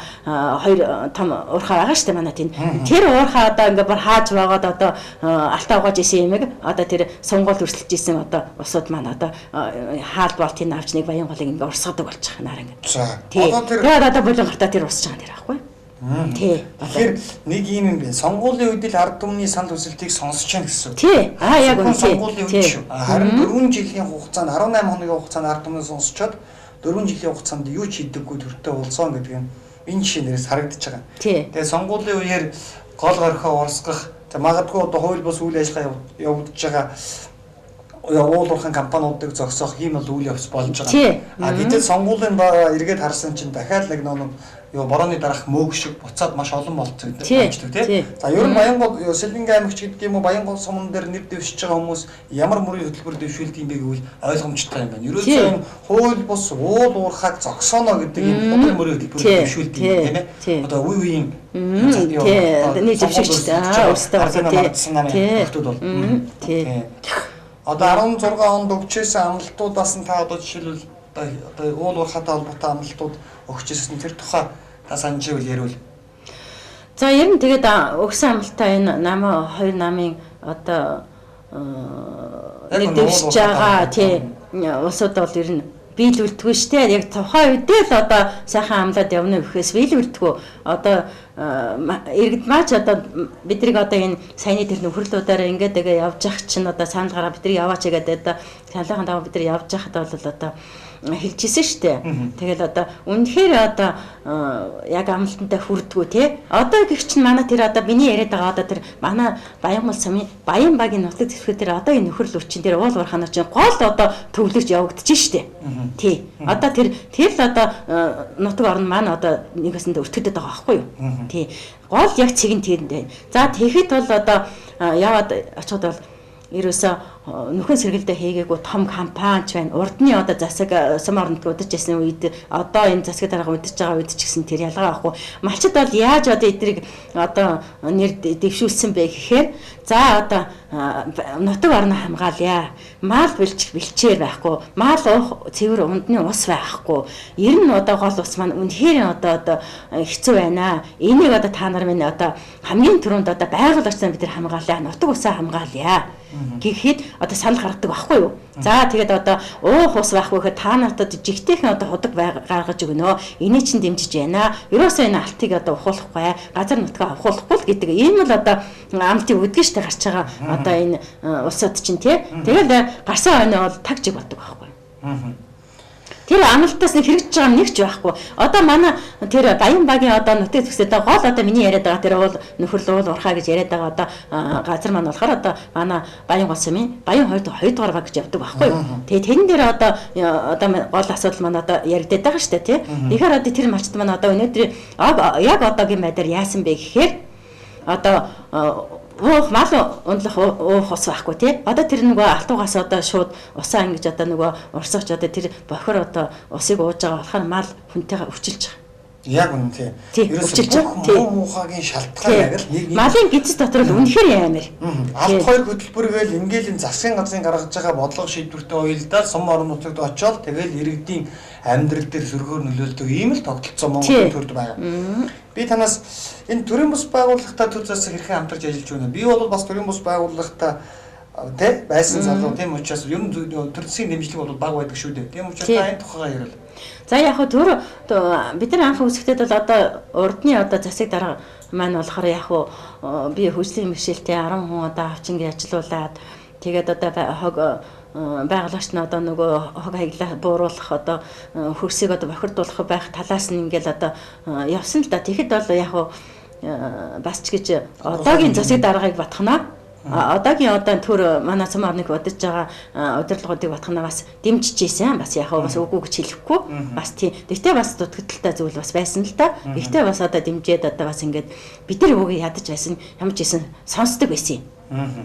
хоёр том уурхай байгаа шүү дээ манай тийм. Тэр уурхай одоо ингээ бүр хааж байгаад одоо алтаа угааж исэн юмэг одоо тэр сонгуул өрсөлдөж исэн одоо усуд маань одоо хаал болтын авч нэг Баянголыг ингээ урсгадаг болж байгаа наран. За. Одоо тэр тэгээд одоо булан гартаа тэр урсж байгаа тэр байхгүй. Тий. Тэгэхээр нэг юм юм бэ. Сонгуулийн үед л ард түмний санал хүсэлтийг сонсож байна гэсэн. Тий. Аа яг үнэ. Сонгуулийн үед шүү. Харин 4 жилийн хугацаанд 18 хоногийн хугацаанд ард түмний сонсчоод 4 жилийн хугацаанд юу ч хийдэггүй төртөө болсон гэдэг юм энэ жишээ нэрээс харагдаж байгаа. Тэгээ сонгуулийн үеэр гол горхоо урсгах, за магадгүй одоо хууль бус үйл ажиллагаа явагдаж байгаа уул уурхайн компаниудыг зогсоох ийм бол үйл явц болж байгаа. А гэтэл сонгуулийн дараа эргээд харсан чинь дахиад нэг нэг юу борооны дараах мөөг шиг буцаад маш олон болцдог тий. За ер нь Баянгол Сэлбэнгийн аймагч гэдэг юм уу Баянгол суман дээр нэр дэвшиж байгаа хүмүүс ямар мөрийн хөтөлбөр дэвшүүлдэг юм бэ гэвэл ойлгомжтой юм байна. Ерөөсөө энэ хууль бус уул уурхайг зогсооно гэдэг энэ хуулийн мөрийн хөтөлбөр дэвшүүлдэг юм тийм ээ. Одоо үе үеийн тий дэвшигч өөрсдөө тий бол тий. Одоо 16 онд өгчээсэн амлалтуудаас нь та одоо жишээлбэл одоо уул уурхайтай холбоотой амлалтууд өгчээсэн тэр тухай та санаж ивэл ярил. За ер нь тэгээд өгсөн амлалтаа энэ нам хоёр намын одоо нэг дэвшиж байгаа тий улсууд бол ер нь биелүүлдэггүй штэ. Яг тухайн үедээ л одоо сайхан амлаад явна гэхээс биелүүлдэггүй. Одоо иргэд маач одоо бидрийг одоо энэ саяны тэр нөхөрлүүдээр ингээд тэгээ явж явах чинь одоо санал гараа бидрийг яваач гэдэг одоо саналынхаа дагуу бид нар явж байхад бол одоо хэлж исэн штэ. Тэгэл одоо үнэхээр одоо яг амлалтантай хүрдгүү те. Одоо гэх чинь манай тэр одоо миний яриад байгаа одоо тэр манай Баянгол сумын Баян багийн нутаг дэвсгэр тэр одоо энэ нөхөрлөл чинь тэр уул уурхаанаар чинь гол одоо төвлөрч явагдаж штэ. Тий. Одоо тэр л одоо нутаг орн маань одоо нэгэсэндээ өртгөдөд байгаа байхгүй юу? Тий. Гол яг цэг нь тэрэнд байна. За тэгэхэд бол одоо яваад очиход бол ерөөсөө нөхөн сэргэлдээ хийгээгүй том компани ч байна. Урдны одоо засаг сум оронд удаж ясны үед одоо энэ засаг дарга удаж байгаа үед ч гэсэн тэр ялгаа авахгүй. Малчид бол яаж одоо эдрийг одоо нэр дэвшүүлсэн бэ гэхээр за одоо нутаг орно хамгаалъя. Мал бэлчих бэлчээр байхгүй. Мал уух цэвэр ундны ус байхгүй. Ер нь одоо гол ус маань үнэхээр одоо хэцүү байна. Энийг одоо та нар минь одоо хамгийн түрүүнд одоо байгаль орчноо бид нар хамгаалъя. Нутаг усаа хамгаалъя гэхэд одоо санал гаргадаг байхгүй юу? За тэгээд одоо уух ус байхгүй гэхэд та нарт одоо жигтэйхэн одоо худаг гаргаж өгнө. Энийг чинь дэмжиж байна. Ерөөсөө энэ алтыг одоо ухуулахгүй, газар нутгаа ухуулахгүй л гэдэг ийм л одоо амлалтыг өгдөг штэ гарч байгаа одоо энэ улсууд чинь тий. Тэгэл гарсан хойноо бол таг жиг болдог байхгүй. Тэр амлалтаас нэг хэрэгжиж байгаа нэг ч байхгүй. Одоо манай тэр Баян багийн одоо нутаг дэвсгэр одоо гол одоо миний яриад байгаа тэр уул нөхөрлөл уул уурхаа гэж яриад байгаа одоо газар маань болохоор одоо манай Баян гол сумын Баян 2 дугаар баг гэж явдаг байхгүй юу. Тэгээ тэрэн дээр одоо одоо гол асуудал маань одоо яригдаад байгаа шүү дээ тий. Тэгэхээр одоо тэр малчд маань одоо өнөөдөр яг одоогийн байдлаар яасан бэ гэхээр одоо уух мал ундлах уух ус байхгүй тий. Одоо тэр нөгөө алтуугаас одоо шууд усаа ингэж одоо нөгөө урсгаж одоо тэр бохир одоо усыг ууж байгаа болохоор мал хүнтэйгээ өвчилж байгаа. Яг үнэн тий. Ерөөсөө бүх муу муухагийн шалтгаан яг л нэг малын гидс дотор л үнэхээр амар. Алт хоёр хөтөлбөргээл ингээл энэ засгийн газрын гаргаж байгаа бодлого шийдвэртэй уялдаад сум орон нутагт очиод тэгэл иргэдийн амьдрал дээр сөргөөр нөлөөлдөг ийм л тогтолцоо Монголын төрд байгаа. Би танаас энэ төрийн бус байгууллагатай төр засаг хэрхэн хамтарч ажиллаж байна? Би бол бас төрийн бус байгууллагатай тэ байсан залуу тийм учраас ер нь төр засгийн дэмжлэг бол бага байдаг шүү дээ. Тийм учраас та энэ тухайгаа ярил. За яг хөө төр бид нар анх үүсгэхдээ бол одоо урдны одоо засаг дарга маань болохоор яг хөө би хөгжлийн бэрхшээлтэй 10 хүн одоо авчингийн ажилуулад тэгээд одоо хог байгалагч нь одоо нөгөө хог хаяглаа бууруулах одоо хөрсийг одоо бохирдуулах байх талаас нь ингээл одоо явсан л да. Тэгэхэд бол яг хөө бас ч гэж одоогийн засаг даргаыг батхнаа. Одоогийн одоо төр манай сум орныг удаж байгаа удирдлагуудыг батхнаа бас дэмжиж ийсэн. Бас яг бас үгүй гэж хэлэхгүй. Бас тийм. Тэгтээ бас дутагдaltaй зүйл бас байсан л да. Гэхдээ бас одоо дэмжээд одоо бас ингээд бид нар үгүй ядаж байсан. Ямар ч байсан сонсдог байсан юм.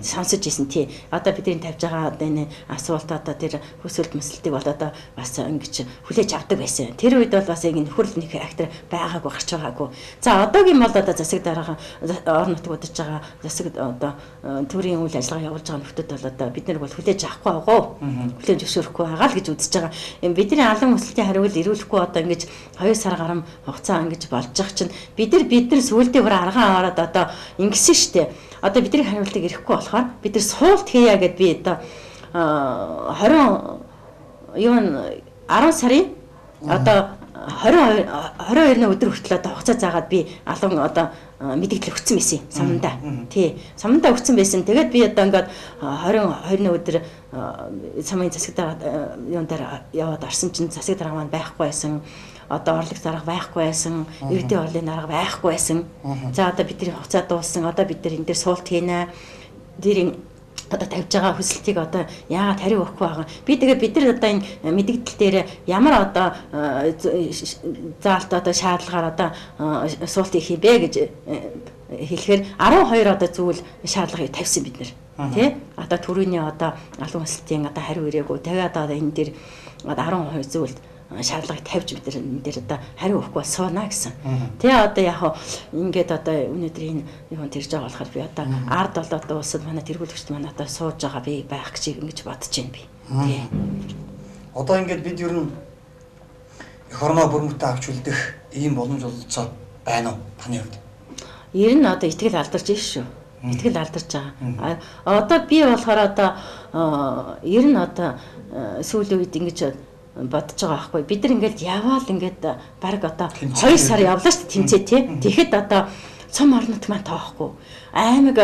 Сонсож исэн тий. Одоо бидний тавьж байгаа одоо энэ асуулт одоо тэр хүсэлт мэсэлтийг бол одоо бас ингэж хүлээж авдаг байсан. Тэр үед бол бас ингэ нөхөрл нэг актер байгаагүй гарч байгаагүй. За одоогийн бол одоо засаг дарга орон нутаг удаж байгаа засаг одоо төрийн үйл ажиллагаа явуулж байгаа нөхдүүд бол одоо бид нар бол хүлээж авахгүй байгаа. Хүлээж зөвшөөрөхгүй байгаа л гэж үзэж байгаа. Бидний алан хүсэлтийн хариул ирүүлэхгүй одоо ингэж 2 сар гарам хугацаа ингэж болж байгаа чинь бид нар сүүлдээ бүр аргаан ороод одоо ингэсэн штэ. Одоо бидний хариултыг ирэхгүй болохоор бид нар суулт хийя гэд би одоо 20 юу 10 сарын одоо 22-ны өдөр хүртэл одоо хугацаа заагаад би алан одоо мэдээлэл өгсөн байсан сумандаа. Тий. Сумандаа өгсөн байсан. Тэгээд би одоо ингээд 22-ны өдөр сумын засаг дарга юун дээр яваад орсон чинь засаг дарга маань байхгүй байсан. Одоо орлог зарга байхгүй байсан, иргэдийн орлогын дарга байхгүй байсан. За одоо бидний хугацаа дууссан. Одоо бид нар энэ дээр суулт хийнэ. Дэрийн одоо тавьж байгаа хүсэлтийг одоо яагаад хариу өгөхгүй байгаа. Би тэгээ бид нар одоо энэ мэдэгдэл дээр ямар одоо заалт одоо шаардлагаар одоо суулт хийх юм бэ гэж хэлэхээр 12 одоо зүйл шаардлагыг тавьсан бид нар. Тэ? Одоо төрөний одоо албан хүсэлтийн одоо хариу ирээгүй. Тэгээ одоо энэ дээр 12 зүйлд шаардлагыг тавьж бид нар энэ дээр одоо хариу өгөхгүй бол сууна гэсэн. Тэгээ одоо яг ингээд одоо өнөөдөр энэ юунд ирж байгаа болохоор би одоо ард болоод улсад манай тэргүүлэгчд манай одоо сууж байгаа би байх гэж ингэж бодож байна би. Тий. Одоо ингээд бид ер нь эх орноо бүр мөтөө авч үлдэх ийм боломж ололцоо байна уу таны хувьд? Ер нь одоо итгэл алдарч иш шүү. Итгэл алдарч байгаа. Одоо би болохоор одоо ер нь одоо сүүлийн үед ингэж бодож байгаа байхгүй. Бид нар ингээд яваал ингээд баг одоо 2 сар явлаа шүү дээ тэмцээ тий. Тэгэхэд одоо сум орнот маань тоохгүй. Аймаг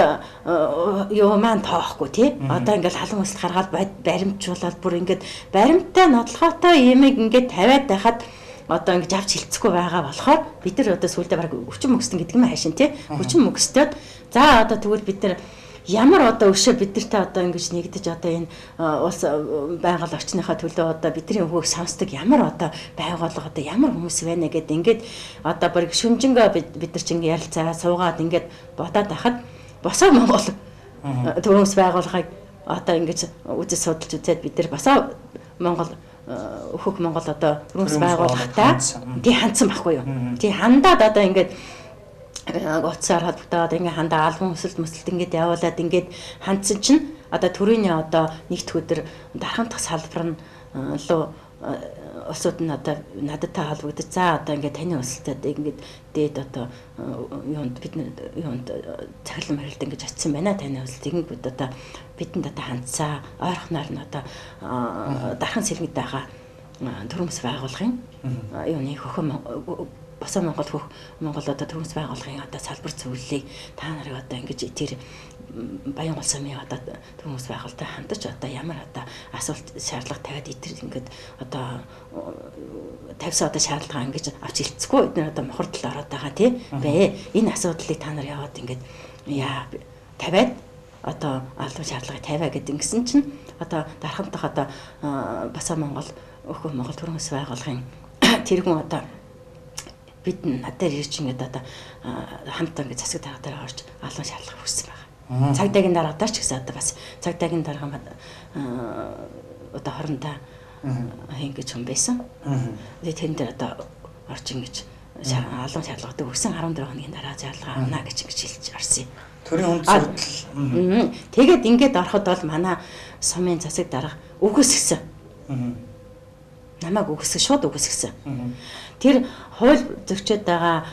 юу маань тоохгүй тий. Одоо ингээд халуун өсөлт гаргаад баримтжуулаад бүр ингээд баримттай нодлогоотой юмыг ингээд тавиад байхад одоо ингэж авч хилцэхгүй байгаа болохоор бид нар одоо сүүлдээ баг хүчин мөкстөн гэдэг юм хайшин тий. Хүчин мөкстөөд за одоо тэгвэл бид нар ямар одоо өшөө бид нартай одоо ингэж нэгдэж одоо энэ улс байгаль орчныхаа төлөө одоо бидний өвгөөг сонсдог ямар одоо байгууллага одоо ямар хүмүүс байна гэд ингээд одоо баг шүнжэнгөө бид нар чинь ярилцаа суугаад ингээд бодоод байхад босоо Монгол төрөөс байгууллагыг одоо ингэж үзэж судалж үзээд бид нар босоо Монгол Өөхөх Монгол одоо төрөөс байгууллагатай тий хандсан байхгүй юу. Тий хандаад одоо ингээд утсаар холбогдоод ингээ хандаа албан өсөлт мөсөлт ингээд явуулаад ингээд хандсан чинь одоо төрийн одоо нэгд өдөр дархандах салбар нь луу улсууд нь одоо нададтай холбогдож за одоо ингээд таны өсөлтөд ингээд дээд одоо юунд бид юунд цахилгаан барилд ингэж очисон байна таны өсөлт ингэнгүүт одоо бидэнд одоо хандсаа ойрхоноор нь одоо дархан сэргэд байгаа төрөмс байгуулгын юуны хөхөн босоо Монгол хөх Монгол одоо төрөмс байгуулгын одоо салбар зөвлөлийг та нарыг одоо ингэж тэр Баян улс сумын одоо төрөмс байгуулалтад хандаж одоо ямар одоо асуулт шаардлага тавиад итэр ингээд одоо тавьсан одоо шаардлага ингэж авч хилцэхгүй эдгээр одоо мохордол ороод байгаа тий бэ энэ асуудлыг та нар яваад ингээд яа тавиад одоо албан шаардлагыг тавиа гэдэг ингэсэн чинь одоо дархандах одоо босоо Монгол өхөө Монгол төрөмс байгуулгын тэргүүн одоо бид над дээр ирж ингээд одоо хамт ингээд засаг дарга дээр орж албан шаардлага өгсөн байна. Цагдаагийн дарга дээр ч гэсэн одоо бас цагдаагийн дарга одоо хорондоо ингэж хүн байсан. Тэгээ тэрэн дээр одоо орж ингэж албан шаардлага өгсөн 14 хоногийн дараа шаардлага авна гэж ингэж хэлж орсон юм. Төрийн хүнд асуудал. Тэгээд ингээд ороход бол манай сумын засаг дарга үгүйсгэсэн. Намайг үгүйсгэх шууд үгүйсгэсэн. Тэр хууль зөрчөөд байгаа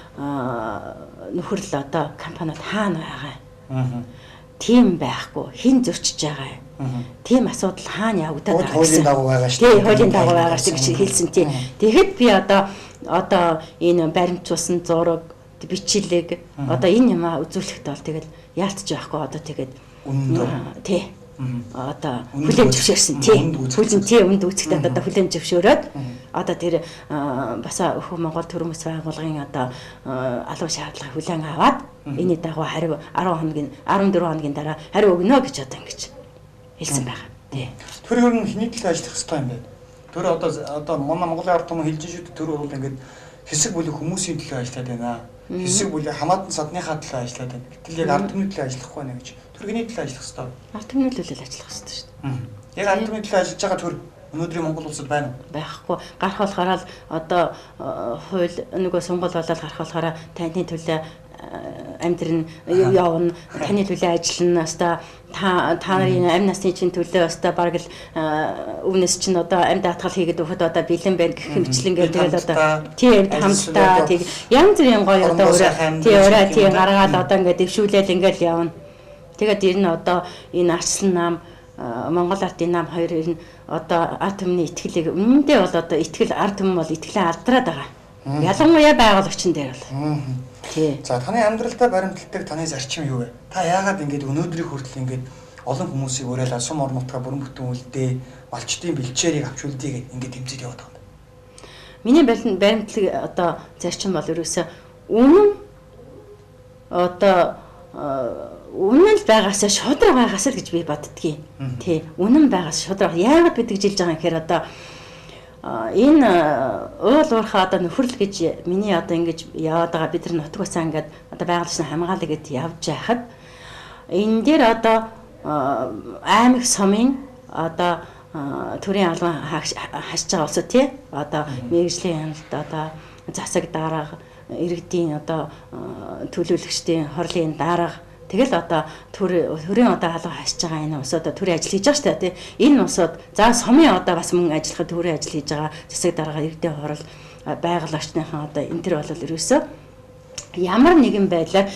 нөхөрлөл одоо компаниуд хаана байгаа юм? Тийм байхгүй. Хэн зөрчиж байгаа юм? Тийм асуудал хаана явагдаад байгаа гэсэн. Хуулийн дагуу байгаа шүү дээ. Тийм, хуулийн дагуу байгаа шүү гэж хэлсэн тийм. Тэгэхэд би одоо энэ баримтжуулсан зураг, бичлэг одоо энэ юмаа үзүүлэхэд бол тэгэл яалтч байхгүй одоо тэгээд тий. Одоо хүлээн зөвшөөрсөн тий. Хүлээн тий үнд үүсгэхдээ одоо хүлээн зөвшөөрөөд одоо тэр бас өхөө Монгол төрөмс байгуулгын одоо албан шаардлагыг хүлээн аваад энэний дагуу хариу 10 хоногийн 14 хоногийн дараа хариу өгнө гэж одоо ингэж хэлсэн байгаа. Тий. Тэр ер нь хэний төлөө ажиллах ёстой юм бэ? Тэр одоо манай Монголын ард түмэн хэлж шүү дээ. Тэр бол ингээд хэсэг бүлэг хүмүүсийн төлөө ажиллаад байна. Хэсэг бүлэг хамаатан садныхаа төлөө ажиллаад байна. Гэтэл яг ард түмний төлөө ажиллахгүй байна гэж. Төр хэний төлөө ажиллах ёстой? Ард түмний төлөө ажиллах ёстой шүү дээ. Яг ард түмний төлөө ажиллаж байгаа төр өнөөдрийн Монгол улсад байна уу? Байхгүй. Гарах болохоор л одоо хууль нөгөө сонгуул болоод гарах болохоор таны төлөө амьдрын явна, таны төлөө ажиллана, өстой та нарын амь насны чинь төлөө өстой бараг л өвнөөс чинь одоо амь даатгал хийгээд өгөхөд одоо бэлэн байна гэх хэмчлэн тэгэл одоо тийм хамтдаа тийм янз бүрийн гоё одоо өрөө тий өрөө тий гаргаад одоо ингээд дэвшүүлээл ингээд явна. Тэгээд ер нь одоо энэ арслан нам Монгол ардын нам хоёр ер нь одоо ард түмний итгэлийг үнэндээ бол одоо итгэл ард түмэн бол итгэлээ алдраад байгаа. Ялангуяа байгаль орчин дээр бол. Тий. За таны амьдралдаа баримталдаг таны зарчим юу вэ? Та яагаад ингэж өнөөдрийг хүртэл ингэж олон хүмүүсийг уриалаа сум орон нутгаа бүрэн бүтэн үлдээ, малчдын бэлчээрийг авч үлдээ гэд ингэж тэмцээд яваад байгаа юм. Миний баримтлаг одоо зарчим бол ерөөсөө үнэн одоо үнэн л байгаасаа шудраг байгаасаа л гэж би боддгийн. Тий. Үнэн байгаас шудраг. Яагаад би тэгж хэлж байгаа юм гэхээр одоо энэ уул уурхай одоо нөхөрлөл гэж миний одоо ингэж яваад байгаа бид нар нутаг усаа ингээд одоо байгаль хамгаалъя гэд явж байхад энэ дээр одоо аймаг сумын одоо төрийн албан хашиж байгаа улсууд тий одоо мэргэжлийн хяналт одоо засаг дарга иргэдийн одоо төлөөлөгчдийн хурлын дарга Тэгэл одоо төрийн одоо алга хашиж байгаа энэ улсууд төрийн ажил хийж байгаа шүү дээ тий. Энэ улсууд за сумын одоо бас мөн ажиллахад төрийн ажил хийж байгаа засаг дарга иргэдийн хурал байгаль орчныхан одоо энэ төр бол ерөөсөө ямар нэгэн байдлаар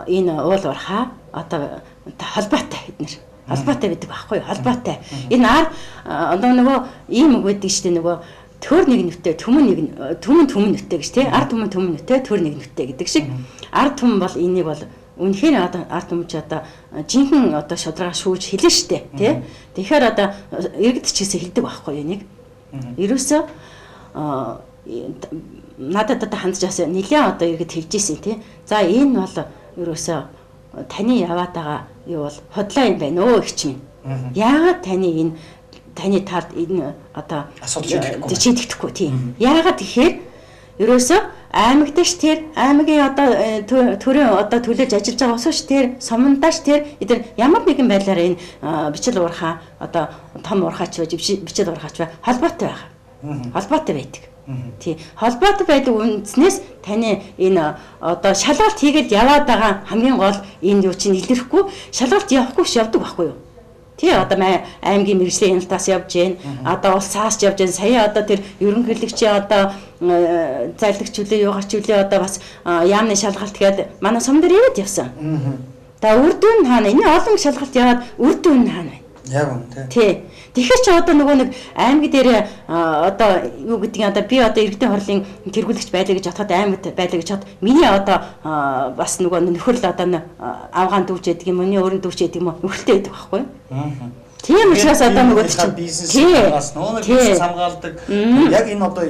энэ уул уурхай одоо холбоотой эднэр. Холбоотой байдаг байхгүй юу? Холбоотой. Энэ ар одоо нөгөө ийм үг байдаг шүү дээ, нөгөө төр нэг нүтэй түмэн нэг түмэн түмэн нүтэй гэж тий. Ар түмэн түмэн нүтэй төр нэг нүтэй гэдэг шиг. Ар түмэн бол энийг бол үнэхээр одоо ард түмэн чи одоо жинхэнэ одоо шударга шүүж хэлнэ штэ тий. Тэгэхээр одоо иргэд ч гэсэн хэлдэг байхгүй юу энийг. Ерөөсөө надад одоо хандж бас нэлээд одоо иргэд хэлж ирсэн тий. За энэ бол ерөөсөө таны яваад байгаа юу бол худлаа юм байна өө их чинь. Яагаад таны энэ таны талд энэ одоо асуудал шийдэхгүй тийм. Яагаад тэгэхээр ерөөсөө аймагташ тэр аймгийн одоо төрийн одоо төлөөлж ажиллаж байгаа усууч тэр сумандаш тэр эдгээр ямар нэгэн байдлаар энэ бичил уурхаа одоо том уурхаач байж бичил уурхаач бай холбоотой байгаа. Холбоотой байдаг. Тий. Холбоотой байдаг үндснээс таны энэ одоо шалгалт хийгээд яваад байгаа хамгийн гол энэ юу чинь илэрхгүй шалгалт явахгүй ш явдаг байхгүй юу? Тий, одоо аймгийн мэргэжлийн хяналтаас явж гин, одоо улсаас явж гин, сая одоо тэр ерөнхийлөгчийн одоо зайлагч үлээ юугаач үлээ одоо бас яамны шалгалт гээд манай сум дээр ирээд явсан. За үр дүн хаана? Энэ олон шалгалт яваад үр дүн хаана байна? Яг үнэ тий. Тэгэхээр чи одоо нөгөө нэг аймаг дээр одоо юу гэдгийг одоо би одоо иргэдийн хурлын тэргүүлэгч байлаа гэж бодоход аймагт байлаа гэж бод миний одоо бас нөгөө нөхөрл одоо авгаан дүүж яадаг юм уу, миний өөрийн дүүж яадаг юм уу нөхөртэй байдаг байхгүй юу? Тийм учраас одоо нөгөө чинь бизнес нөгөө бизнес хамгаалдаг. Яг энэ одоо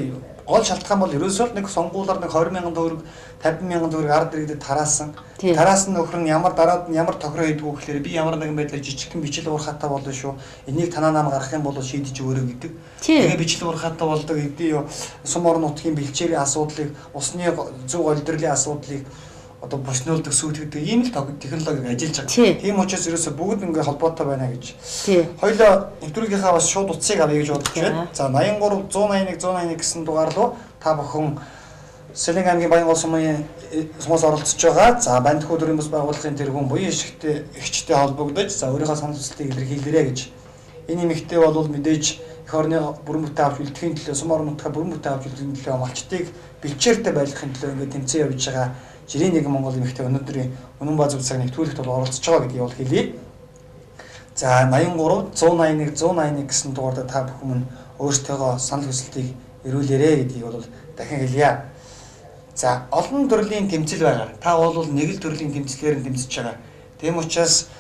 гол шалтгаан бол ерөөсөө нэг сонгуулаар нэг 20 мянган төгрөг 50 мянган төгрөг ард иргэдэд тараасан. Тараасан нөхөр нь ямар дараад нь ямар тохироо хийдгүү гэхээр би ямар нэгэн байдлаар жижигхэн бичил уурхаатай болно шүү. Энийг танаа нам гаргах юм бол шийдэж өгөөрэй гэдэг. Тэгээ бичил уурхаатай болдог хэдий юу сум орон нутгийн бэлчээрийн асуудлыг, усны зөв голдролын асуудлыг одоо бушнуулдаг, сүйтгэдэг ийм л технологиг ажиллаж байгаа. Тийм учраас ерөөсөө бүгд ингээ холбоотой байна гэж. Хоёлоо нэвтрүүлгийнхаа бас шууд утсыг авъя гэж бодож байна. За 83 181 181 гэсэн дугаар руу та бүхэн Сэлэнг аймгийн Баянгол сумын сумаас оролцож байгаа. За Бандхүү төрийн бас байгууллагын тэргүүн буян эгчтэй холбогдож за өөрийнхөө санал хүсэлтийг илэрхийлээрэй гэж. Энэ эмэгтэй бол мэдээж эх орны бүрэн бүтэн авч үлдэхийн төлөө, сум орон нутгаа бүрэн бүтэн авч үлдэхийн төлөө малчдыг бэлчээртэй байлгахын төлөө ингээ тэмцээн явж байгаа. Жирийн нэгэн Монгол эмэгтэй өнөөдрийн Үнэн ба зөв цаг нэвтрүүлэгт бол оролцож байгаа гэдгийг бол хэлье. За 83 181 181 гэсэн дугаартаа та бүхэн өөрсдийнхөө санал хүсэлтийг ирүүлээрэй гэдгийг бол дахин хэлье. За олон төрлийн тэмцэл байгаа. Та бол нэг л төрлийн тэмцлээр нь тэмцэж байгаа. Тийм учраас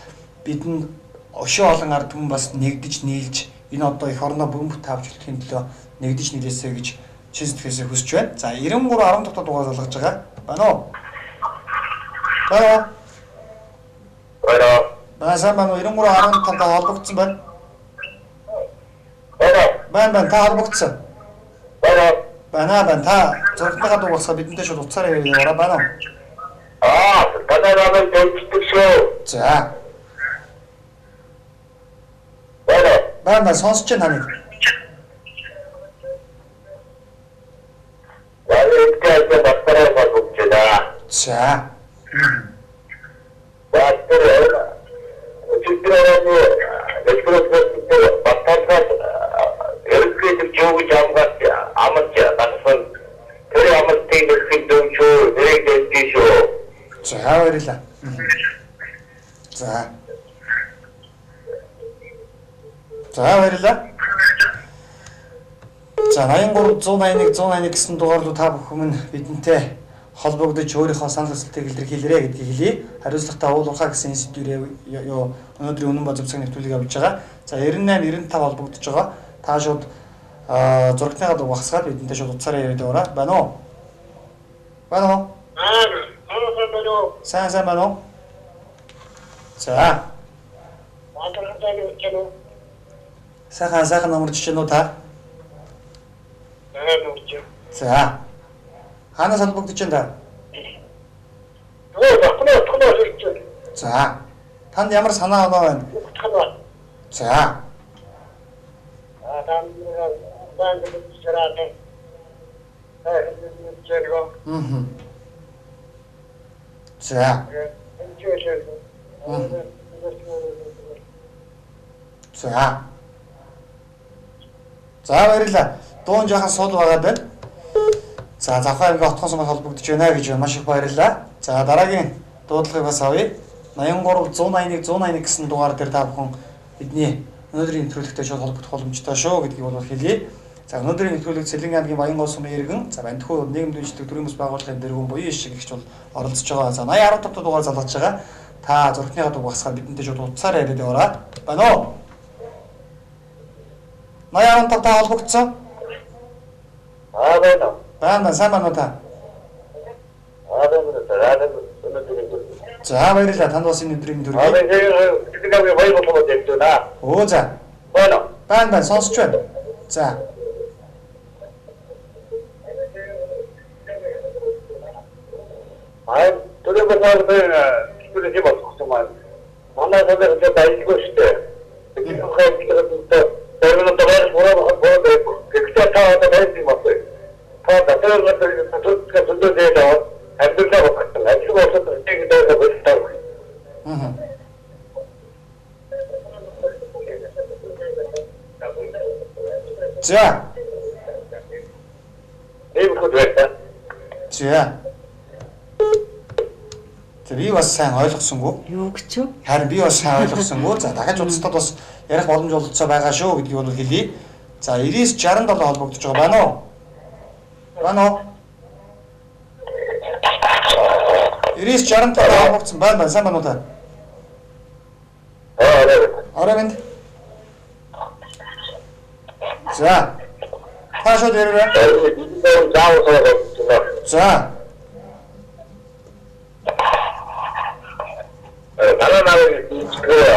бидэнд өшөө олон ард түмэн бас нэгдэж нийлж энэ одоо эх орноо бүрэн бүтэн авч үлдэхийн төлөө нэгдэж нийлээсэй гэж чин сэтгэлээсээ хүсэж байна. За 93 15 дугаар залгаж байгаа. Байна уу? Байна. Байна. Байна сайн байна уу? 93 15 та холбогдсон байна. Байна. Байна байна та холбогдсон. Байна. Байна байна та зургатайгаа дуугарсаа бидэнтэй шууд утсаар яриараа байна уу? Аа, танай намайг дэмждэг шүү. За. Байна. Байна байна сонсож байна таныг. Байна итгэж батараа холбогдсон. За. За баярлалаа. За. За баярлалаа. За 83 181 181 гэсэн дугаар руу та бүхэн бидэнтэй холбогдож өөрийнхөө санал хүсэлтийг илэрхийлээрэй гэдгийг хэлье. Хариуцлагатай уул уурхай гэсэн институтээр юу өнөөдрийн Үнэн ба зөв цаг нэвтрүүлгийг авч байгаа. За 98 95 холбогдож байгаа. Та шууд зурагтныхаа дугасгаад бидэнтэй шууд утсаараа яриад яваарай. Байна уу? Байна уу? Аа, байна уу? Сайн сайн байна уу? За. Сайхан сайхан амарч чинь үү та? За. Хаанаас холбогдож байна та? За. Танд ямар санаа оноо байна? За. За. За. За баярлалаа. Дуун жаахан сул байгаа байна. За Завхаа аймгийн Отгон сумаас холбогдож байна гэж маш их баярлалаа. За дараагийн дуудлагыг бас авъя. 83 181 181 гэсэн дугаар дээр та бүхэн бидний өнөөдрийн нэвтрүүлэгтэй шууд холбогдох боломжтой шүү гэдгийг бол хэлье. За өнөөдрийн нэвтрүүлэг Цэцэрлэг аймгийн Баянгол сумын иргэн, за Бандхуу нийгэм дэмжлэг төрийн бас байгууллагын дэргүн буян ишиг гэгч бол оролцож байгаа. За 80 15 дугаар залгаж байгаа. Та зургтныхаа дуг багсгаар бидэнтэй шууд утсаар яриад яваарай. Байна уу? 80 15 та холбогдсон? Аа байна. Байна, сайн байна уу та? Аа байна. За баярлалаа. Танд бас энэ өдрийн төрөй. Аа тэгээд баяр болоод явж байна. Өө за. Байна. Байна байна сонсч байна. За. Аа түрүү болоод түрүү болсон маань. Манай санаа баялгүй шүү дээ. Тэгэхээр тэр нь доор буруу буруу гэхдээ та одоо баяр юм байна. Та дотор нь зөндөө зээл амьдралаа бодсон. Ажил болоод нэг дээр болтой. Аа. За. Ийм хөд байна. За. Тэр би бас сайн ойлгосонгүй. Юу гэж юу? Харин би бас сайн ойлгосонгүй. За дахиж удастад бас ярих боломж олцоо байгаа шүү гэдгийг бол хэлье. За 99 67 холбогдож байгаа байна уу? Байна уу? 99 67 холбогдсон байна байна. Сайн байна уу та? Аа орой минь. За. Та шууд яриарай. За. Манай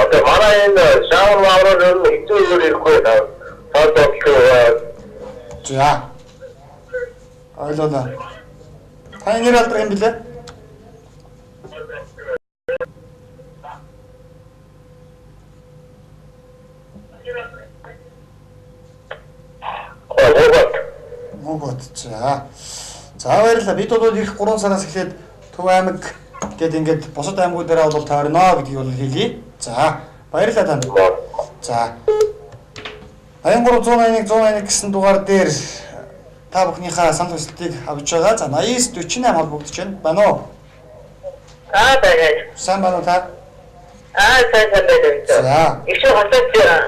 одоо манай энэ шавар мавраар ер нь хэцүү өөр ирэхгүй таа. За. Ойлголоо. Таны нэр алдар юм билээ? Мөгөт. За. За баярлалаа. Бид бол ирэх 3 сараас эхлээд Төв аймаг гээд ингээд бусад аймагуудаараа бол тойрно гэдгийг бол хэлье. За баярлалаа танд. За 83 181 181 гэсэн дугаар дээр та бүхнийхээ санал хүсэлтийг авч байгаа. За 89 48 холбогдож байна. Байна уу? Аа байна. Сайн байна уу та? Аа сайн сайн байна. За. Их шиг хотод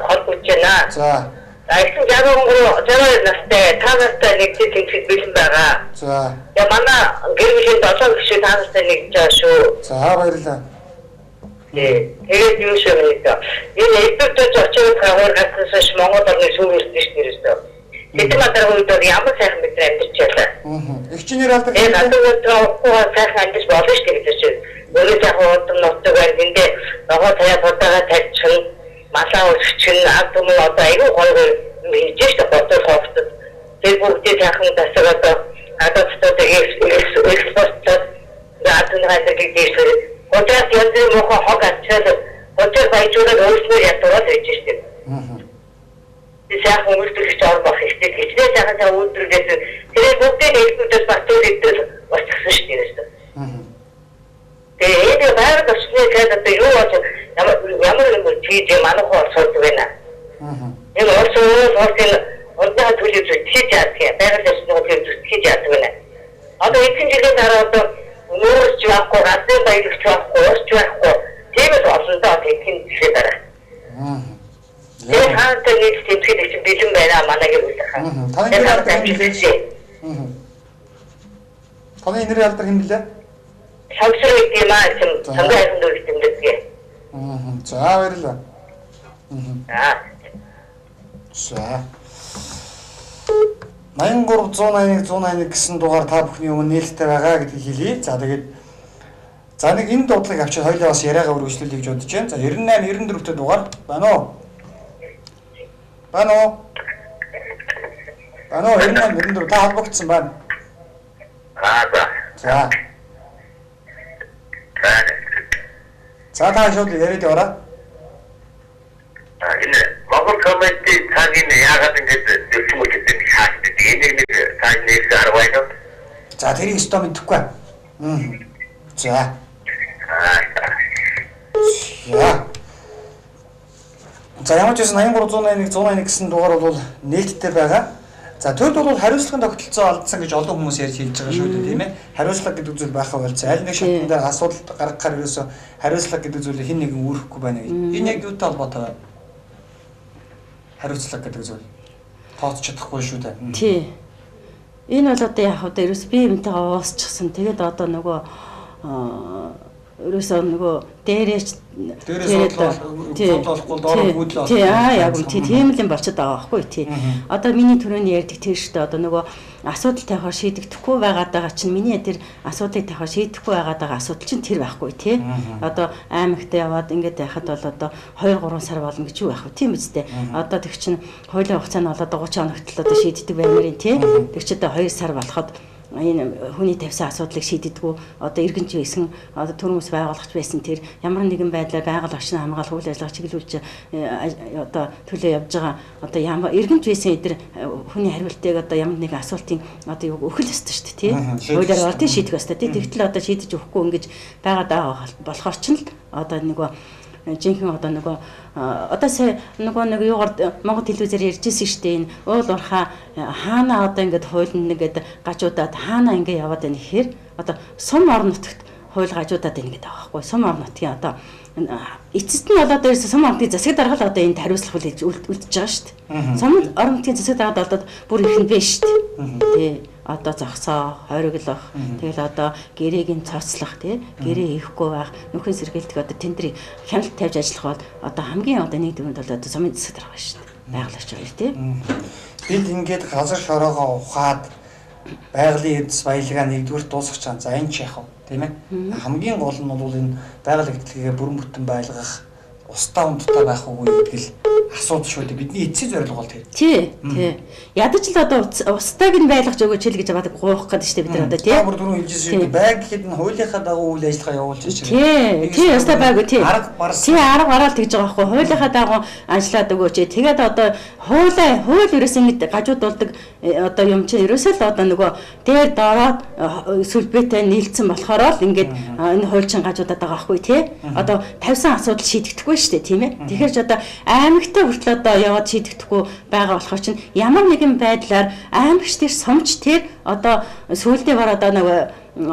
холбогдож байна. За. Ихсэн 63 62 настай та нартай нэгдэж тэмцэх бэлэн байгаа. За. Я манай гэр бүлийн 7 гишүүн та нартай нэгдэж байгаа шүү. За баярлалаа. Тэгээд юу шүү гэдэг. Энэ элдвчүүд очиод хавар гарсан ш Монгол орны сүүрэлтэн ш нэрээсээ. Тэд мадар үед бол ямар сайхан бид нар амьдарч байлаа. Аа. Эгчийн нэр алдар. Тэгээд надад уухгүй сайхан амьдарч болно ш гэдэг чинь. Өөрөө сайхан удам нутаг байна. Тэндээ ногоо таяа будаага тавьчихна. Малаа өсгчин ав түмэн одоо айгүй гоё гоё хийж штэ бодол хоогтод. Тэр бүгдийг сайхан тасаг одоо гадаад дотоод экспортлоод гадны амьдралыг дээшлээ. Учираас янз бүрийн муухай хог ачаал учир баяжуулаад өөрснөө ядуураад байж штэ. Тэр сайхан үйлдвэрлэгч ор байх ихтэй хичнээн сайхан сайн үйлдвэрлээс тэр бүгдийг элдвүүдээс батуул эдэл болчихсон штэ. Тэгээ энэ байгаль орчны сайд одоо юу болж ямар юм хийж манайхан олсоод байна. Энэ улс өөрийн орны төлөв зүтгэж яадаг юм. Байгаль орчны төлөв зүтгэж яадаг байна. Одоо эцсийн жилийн дараа одоо нүүрч байхгүй, газрын баялагч байхгүй, урч байхгүй. Тийм л олон доо тэтгэн жилийн дараа. Тэгээ хаантай нийт тэмцэхэд чинь бэлэн байна манай гэр бүл хаа. Таны нэр алдар хэн билээ? Таны нэр алдар хэн билээ? Савсар гэдэг юм аа чинь цангай хайхан дөрөв тэмдэглэе. За баярлалаа. За. За. 83 181 181 гэсэн дугаар та бүхний өмнө нээлттэй байгаа гэдгийг хэлье. За тэгээд за нэг энэ дуудлагыг авчид хоёлаа бас яриагаа үргэлжлүүлье гэж бодож байна. За 98 94 дэх дугаар байна уу? Байна уу? Байна уу 98 94 та холбогдсон байна. Аа за. За. За та шууд яриад яваарай. Энэ Монгол комеди цагийн яагаад ингэж зөрчим үлдсэн шаарддаг. Энийг нэг цаг нээсэн арга байна уу? За тэрийг өстөө мэдэхгүй. За. За. За ямар ч байсан 83 181 181 гэсэн дугаар бол нээлттэй байгаа. За төвд бол хариуцлагын тогтолцоо алдсан гэж олон хүмүүс ярьж хэлж байгаа шүү дээ, тийм ээ. Хариуцлага гэдэг зүйл байхаа болцсон. Аль нэг шатн дээр асуудал гаргахаар ерөөсөө хариуцлага гэдэг зүйлийг хэн нэгэн үүрэхгүй байна гэж. Энэ яг юутай холбоотой вэ? Хариуцлага гэдэг зүйл тооцож чадахгүй шүү дээ. Тий. Энэ бол одоо яг одоо ерөөс би юмтайгаа уусчихсан. Тэгээд одоо нөгөө ерөөсөө нөгөө дээрээч дээрээс судлахгүй доороо гүйдлээ. Тий, аа яг үн тийм л юм болчиход байгаа байхгүй тий. Одоо миний түрүүний ярьдаг тэр шүү дээ. Одоо нөгөө асуудал тавихаар шийдэгдэхгүй байгаад байгаа чинь миний тэр асуудлыг тавихаар шийдэхгүй байгаад байгаа асуудал чинь тэр байхгүй тий. Одоо аймагт яваад ингээд байхад бол одоо 2 3 сар болно гэж юу байх вэ? Тийм үстэй. Одоо тэг чинь хуулийн хугацаа нь бол одоо 30 хоногт л одоо шийддэг баймаар юм тий. Тэг чи одоо 2 сар болоход энэ хүний тавьсан асуудлыг шийддэггүй одоо иргэнч байсан одоо төрөмс байгуулагч байсан тэр ямар нэгэн байдлаар байгаль орчин хамгаалах үйл ажиллагаа чиглүүлж одоо төлөө явж байгаа одоо ямар иргэнч байсан эдэр хүний хариултыг одоо ямар нэгэн асуултын одоо юу өгөх ёстой шүү дээ тий. Хуулиар бол тий шийдэх ёстой тий. Тэгтэл одоо шийдэж өгөхгүй ингэж байгаад байгаа болохоор ч л одоо нөгөө жинхэнэ одоо нөгөө одоо сая нөгөө нэг юугаар Монгол телевизээр ярьжсэн шүү дээ. Энэ уул уурхаа хаана одоо ингээд хуулинд ингээд гажуудаад хаана ингээд яваад байна гэхээр одоо сум орон нутагт хууль гажуудаад байна гэдэг байгаа байхгүй. Сум орон нутгийн одоо эцэст нь болоод ирсэн сум орон нутгийн засаг дарга л одоо энд хариуцлах хууль үлдэж байгаа шүү дээ. Сум орон нутгийн засаг даргад болоод бүр их нь биш шүү дээ. Тий. Одоо зогсоо, хориглох, тэгэл одоо гэрээг нь цооцлох тий, гэрээ хийхгүй байх, нөхөн сэргийлдэг одоо тэндрийг хяналт тавьж ажиллах бол одоо хамгийн одоо нэг дөрөнд бол одоо сумын засаг дарга байна шүү дээ. Байгаль орчин хоёр тий. Бид ингээд газар шороогоо ухаад байгалийн эдс баялгаа нэгдүгээр дуусгах чам. За энэ ч яах вэ? Тийм ээ. Хамгийн гол нь бол энэ байгаль нэгтлэгээ бүрэн бүтэн байлгах, устай унттай байх уугүй гэдэг л асуудал шүү дээ. Бидний эцсийн зорилго бол тэр. Тий, тий. Ядаж л одоо устайг нь байлгаж өгөөч л гэж аваад гуйх гэдэг шүү дээ бид нар одоо тий. Та бүр түрүү хэлжсэн шүү дээ. Байг гэхэд нь хуулийнхаа дагуу үйл ажиллагаа явуулж чинь. Тий, тий, устай байггүй тий. Арга барсан. Тий, арга бараал тэгж байгаа байхгүй. Хуулийнхаа дагуу ажиллаад өгөөч. Тэгээд одоо хууль ерөөс ингэж гажуудуулдаг одоо юм чинь ерөөсөө л одоо нөгөө дээр доороо сүлбээтэй нийлцсэн болохоор л ингээд энэ хууль чинь гажуудаад байгаа байхгүй тий. Одоо тавьсан асуудал шийдэгдэхгүй шүү дээ, тийм ээ. Тэгэхээр ч одоо аймагтай хүртэл одоо яваад шийдэгдэхгүй байгаа болохоор чинь ямар нэгэн байдлаар аймагч тэр сумч тэр одоо сүүлдээ бар одоо нөгөө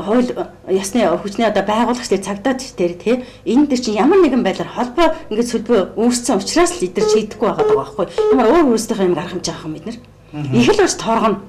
хууль ясны хүчний одоо байгуулагч тэр цагдаач тэр тий энэ дэр чинь ямар нэгэн байдлаар холбоо ингээд сүлбээ үүссэн учраас л эдгээр шийдэхгүй байгаа даа байхгүй. Ямар өөр өөрсдийнхөө юм гарах юм жаах юм бид нар. Их л бас торгоно.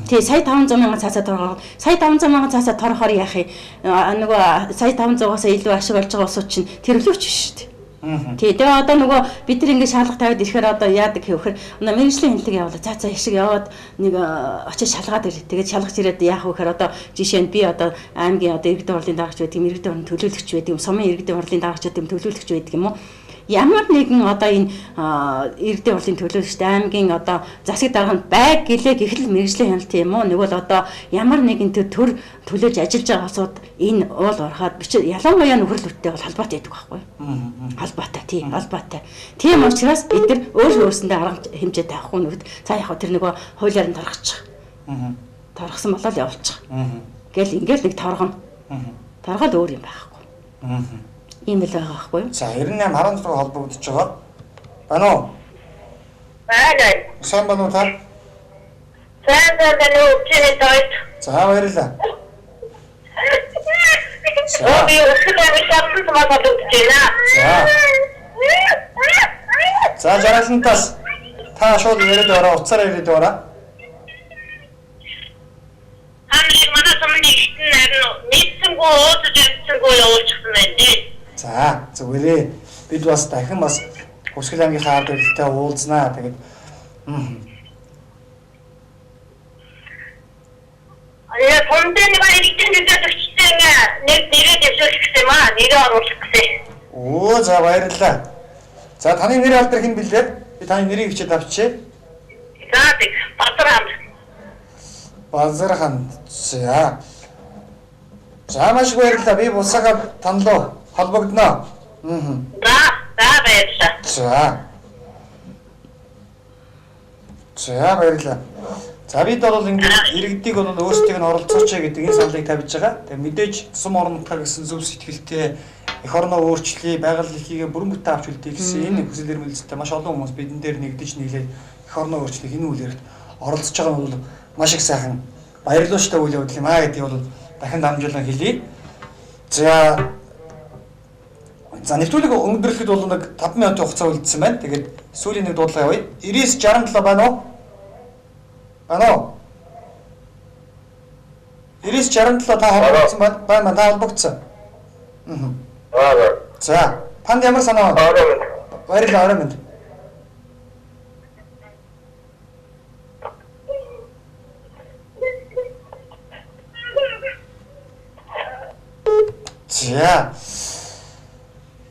Тий, сая 500 мянган цаасаа торгоо. Сая 500 мянган цаасаа торохоор яах юм? Нөгөө сая 500-аас илүү ашиг олж байгаа улсууд чинь тэрвлүүч биш шүү дээ. Тий, тэгээ одоо нөгөө бид нар ингээд шалга тавиад ирэхээр одоо яадаг гэхээр мэргэжлийн хяналтыг явуулаа. За ишиг яваад нэг очиж шалгаад ир. Тэгээд шалгаж ирээд яах вэ гэхээр одоо жишээ нь би одоо аймгийн одоо иргэдийн хурлын даргач байдаг юм, иргэдийн хурлын төлөөлөгч байдаг юм, сумын иргэдийн хурлын даргач байдаг юм, төлөөлөгч байдаг юм уу? Ямар нэгэн одоо энэ иргэдийн хурлын төлөөлөгчтэй аймгийн одоо засаг дарга нь байг гэлээ гэхэл мэргэжлийн хяналт юм уу? Нэг бол одоо ямар нэгэн төр төлөөлж ажиллаж байгаа улсууд энэ уул уурхаад бичиг ялангуяа нөхөрлөлттэй бол холбоотой байдаг байхгүй юу? Холбоотой тий, холбоотой. Тийм учраас бид нар өөр өөрсөндөө арга хэмжээ тавихгүй нүгд за яг тэр нөгөө хуулиар нь торгочих. Торгосон болол явуулчих. Гэл ингээл нэг торгоно. Торгоод өөр юм байхгүй. Ийм л байгаа байхгүй юу? За 98 16 холбогдож байгаа. Байна уу? Байна. Сайн байна уу та? Сайн байна уу? Чиний тойд. За баярлалаа. За. Би өсгөл амжилттай холбогдож байна. За. За жаргалантаас та шууд яриад ороо, уцаараа яриад ороо. Хамгийн манай сумны ихтэн харин нийцсэнгүү ууцаж амжсангүй явуулчихсан байна дээ. За зүгээрээ бид бас дахин бас Хөвсгөл аймгийнхаа ард иргэдтэй уулзнаа. Тэгээд яа тундын нэг иргэдийн төлөөлөгчтэй нэг нэрээ дэвшүүлэх гэсэн юм аа. Нэрээ оруулах гэсэн. Оо за баярлалаа. За таны нэр алдар хэн блэ? Би таны нэрийг бичээд авчээ. За тэг Базархан. Базархан. За. За маш их баярлалаа. Би бусаага танлуу холбогдно. За, за баярлалаа. За. За баярлалаа. За бид бол ингээд иргэдийг бол өөрсдийг нь оролцооч гэдэг энэ саналыг тавьж байгаа. Тэгээ мэдээж сум орон нутгаар гэсэн зөв сэтгэлтэй эх орноо өөрчлөе, байгаль дэлхийгээ бүрэн бүтэн авч үлдээе гэсэн энэ хүсэл эрмэлзэлтэй маш олон хүмүүс бидэн дээр нэгдэж нийлээд эх орноо өөрчлөх энэ үйл хэрэгт оролцож байгаа нь бол маш их сайхан баярлууштай үйл явдал юм аа гэдгийг бол дахин дамжуулан хэлье. За нэвтрүүлэг өндөрлөхөд бол нэг 5 минутын хугацаа үлдсэн байна. Тэгээд сүүлийн нэг дуудлага явъя. 9967 байна уу? Байна уу? 9967 та холбогдсон байна. Байна, та холбогдсон. Аа. За, танд ямар санаа байна? Баярлалаа, орой минь. За.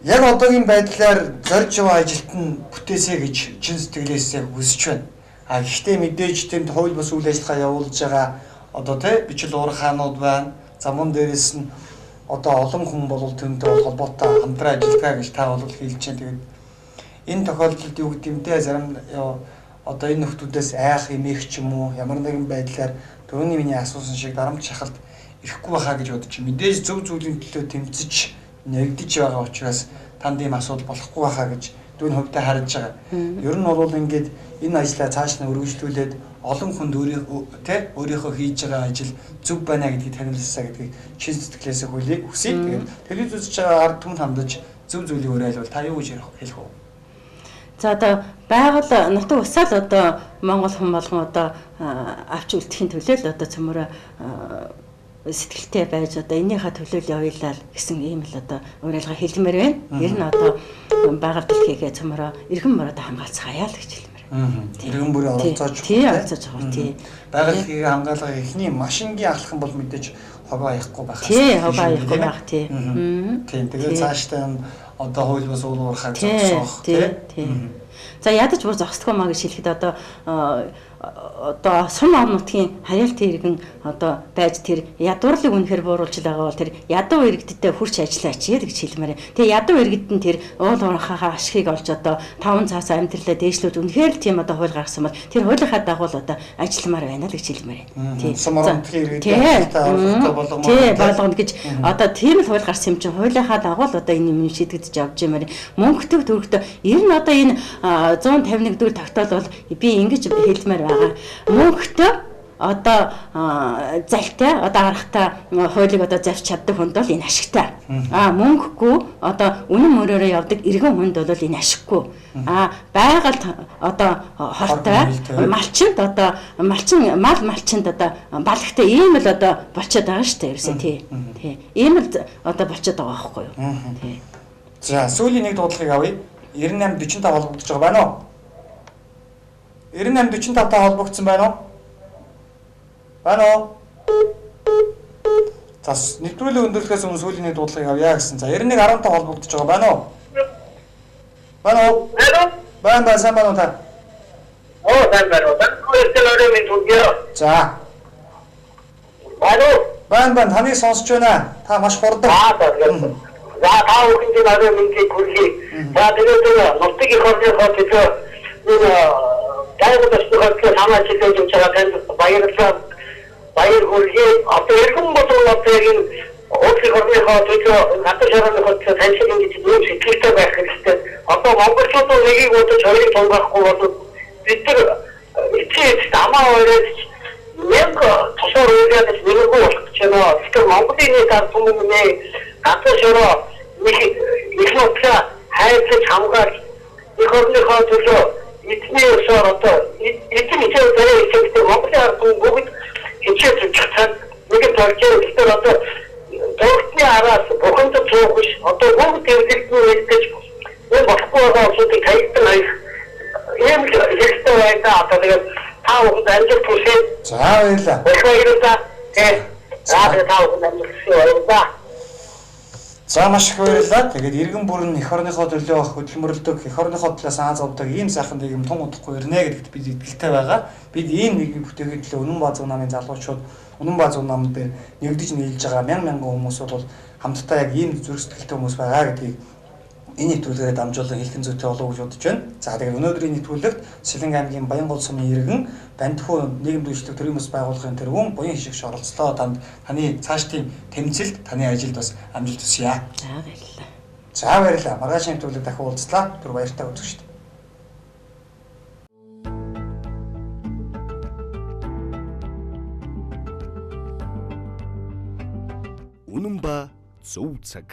Яг одоогийн байдлаар зорж яваа ажилт нь бүтээсэй гэж чин сэтгэлээсээ хүсэж байна. А гэхдээ мэдээж тэнд хууль бус үйл ажиллагаа явуулж байгаа одоо тий бичил уурхаанууд байна. За мөн дээрээс нь одоо олон хүн бол түүнтэй бол холбоотой хамтран ажиллагаа гэж та бол хэлж байна. Тэгээд энэ тохиолдолд юу гэдэг юм те зарим одоо энэ нөхдүүдээс айх эмээх ч юм уу ямар нэгэн байдлаар түрүүний миний асуусан шиг дарамт шахалт ирэхгүй байхаа гэж бодож мэдээж зөв зүйлийн төлөө тэмцэж нэгдэж байгаа учраас танд ийм асуудал болохгүй байхаа гэж дүүн хувьдаа харж байгаа. Ер нь бол ингээд энэ ажлаа цааш нь өргөжлүүлээд олон хүнд өөрийнхөө хийж байгаа ажил зөв байна гэдгийг танилцсаа гэдгийг чин сэтгэлээсээ хүлээх хүсье. Тэгээд телевиз үзэж байгаа ард түмэнд хандаж зөв зүйлийг уриалвал та юу гэж хэлэх вэ? За одоо байгаль нутаг усаал одоо Монгол хүн болгон одоо авч үлдэхин төлөө л одоо цөмөрөө сэтгэлтэй байж одоо энийхээ төлөө л явъя л гэсэн ийм л одоо уриалга хэлмээр байна. Ер нь одоо байгаль дэлхийгээ цөмөрөө эргэн мөрөдөө хамгаалцгаая л гэж хэлмээр. Эргэн бүрээ оролцоож тий оролцоож байгаа тий. Байгаль дэлхийгээ хамгаалах эхний машингийн алхам бол мэдээж хогоо аяхгүй байх. Тий, хогоо аяхгүй байх тий. Тийм. Тэгээд цаашдаа одоо хууль бус уул уурхайг зогсоох тий. За ядаж бүр зогсдгоо маа гэж хэлэхэд одоо сум орон нутгийн харьяалтын иргэн одоо байж тэр ядуурлыг үнэхээр бууруулж байгаа бол тэр ядуу иргэдтэй хурц ажиллаач гэж хэлмээр. Тэгээ ядуу иргэд нь тэр уул уурхайхаа ашигыг олж одоо 5 цаас амьдралаа дээшлүүлж үнэхээр л тийм одоо хууль гаргасан бол тэр хуулийнхаа дагуу л одоо ажилламаар байна л гэж хэлмээр. Тийм. Сум орон нутгийн иргэдтэй ажилтаа орлоготой болгомоор. Тийм болгоно гэж одоо тийм л хууль гарсан юм чинь хуулийнхаа дагуу л одоо энэ юм шийдэгдэж явж юмар. Мөнгөтэй төрөгтэй ер нь одоо энэ 151 дэх тогтоол бол би ингэж хэлмээр байгаа. Мөнгөтэй одоо залтай одоо аргатай хуулийг одоо завьж чаддаг хүнд бол энэ ашигтай. А мөнгөгүй одоо үнэн мөрөөрөө явдаг иргэн хүнд бол энэ ашиггүй. А байгальд одоо хортой малчинд одоо малчин мал малчинд одоо балагтай ийм л одоо болчиход байгаа шүү дээ ерөөсөө тий. Тий. Ийм л одоо болчиход байгаа байхгүй юу? Тий. За сүүлийн нэг дуудлагыг авъя. 98 45 холбогдож байгаа байна уу? 98 45 та холбогдсон байна уу? Байна уу? За нэвтрүүлэг өндөрлөхөөс өмнө сүүлийн нэг дуудлагыг авъя гэсэн. За 91 15 холбогдож байгаа байна уу? Байна уу? Байна байна, сайн байна уу та? Оо сайн байна уу? Таны минь түгье. За. Байна уу? Байна байна, таныг сонсч байна. Та маш хурдан. Аа за та бүхэнд орой мэндийг хүргэе. За тэгээд нутгийн эх орныхоо төлөө энэ байгаль орчныхоо төлөө санаа чиглүүлж явж байгаа танд баярлалаа. Баяр хүргэе. Одоо эргэн болгон одоо яг энэ уудлын орныхоо төлөө гадар шорооныхоо төлөө таньшиг ингэж нүүр сэтгэлтэй байх хэрэгтэй. Одоо монголчууд нэгийг удаж хоёрыг тунгаахгүй бол бид нар эцсийн эцэст амаа оройд мянга тусаар уйлаад нэргүй болох гэж байна. Тэгэхээр Монголын нийт ард түмэн гадар шороо их нутгаа хайрлаж хамгаалж эх орныхоо төлөө эзний ёсоор одоо эзэн хичээл зэрэг хичээлтэй Монголын ард түмэн бүгд хичээл зүжих цаг нэг болж байгаа. Тэгэхээр одоо дургтны араас бухимд цуух биш одоо бүгд эвлэгдэн нэгдэж энэ болохгүй байгаа улсуудыг таягдан хаях ийм л хэрэгтэй байна. Одоо тэгээд та бүхэнд амжилт хүсье. За баярлалаа. Баярлалаа. За та бүхэнд амжилт хүсье. Баярлалаа. За маш их баярлалаа. Тэгээд иргэн бүр нь эх орныхоо төлөө хөдөлмөрлөдөг, эх орныхоо төлөө санаа зовдөг ийм сайхан нийгэм тун удахгүй ирнэ гэдэгт бид итгэлтэй байгаа. Бид ийм нийгмийг бүтээхэд төлөө Үнэн ба зөв намын залуучууд Үнэн ба зөв нам дээр нэгдэж нийлж байгаа мянган мянган хүмүүс бол хамтдаа яг ийм зүрх сэтгэлтэй хүмүүс байгаа гэдгийг энэ нэвтрүүлгээр дамжуулан хэлхэн зүйтэй болов уу гэж бодож байна. За тэгээд өнөөдрийн нэвтрүүлэгт Сэлэнг аймгийн Баянгол сумын иргэн Бантхүү нийгэмд үйлчлэх төрийн бас байгууллагын тэргүүн буян хишигч оролцлоо. Танд таны цаашдын тэмцэлд, таны ажилд бас амжилт хүсье. За баярлалаа. За баярлалаа. Маргаашийн нэвтрүүлэг дахин уулзлаа. Түр баяртай үзэгчид. Үнэн ба зөв цаг.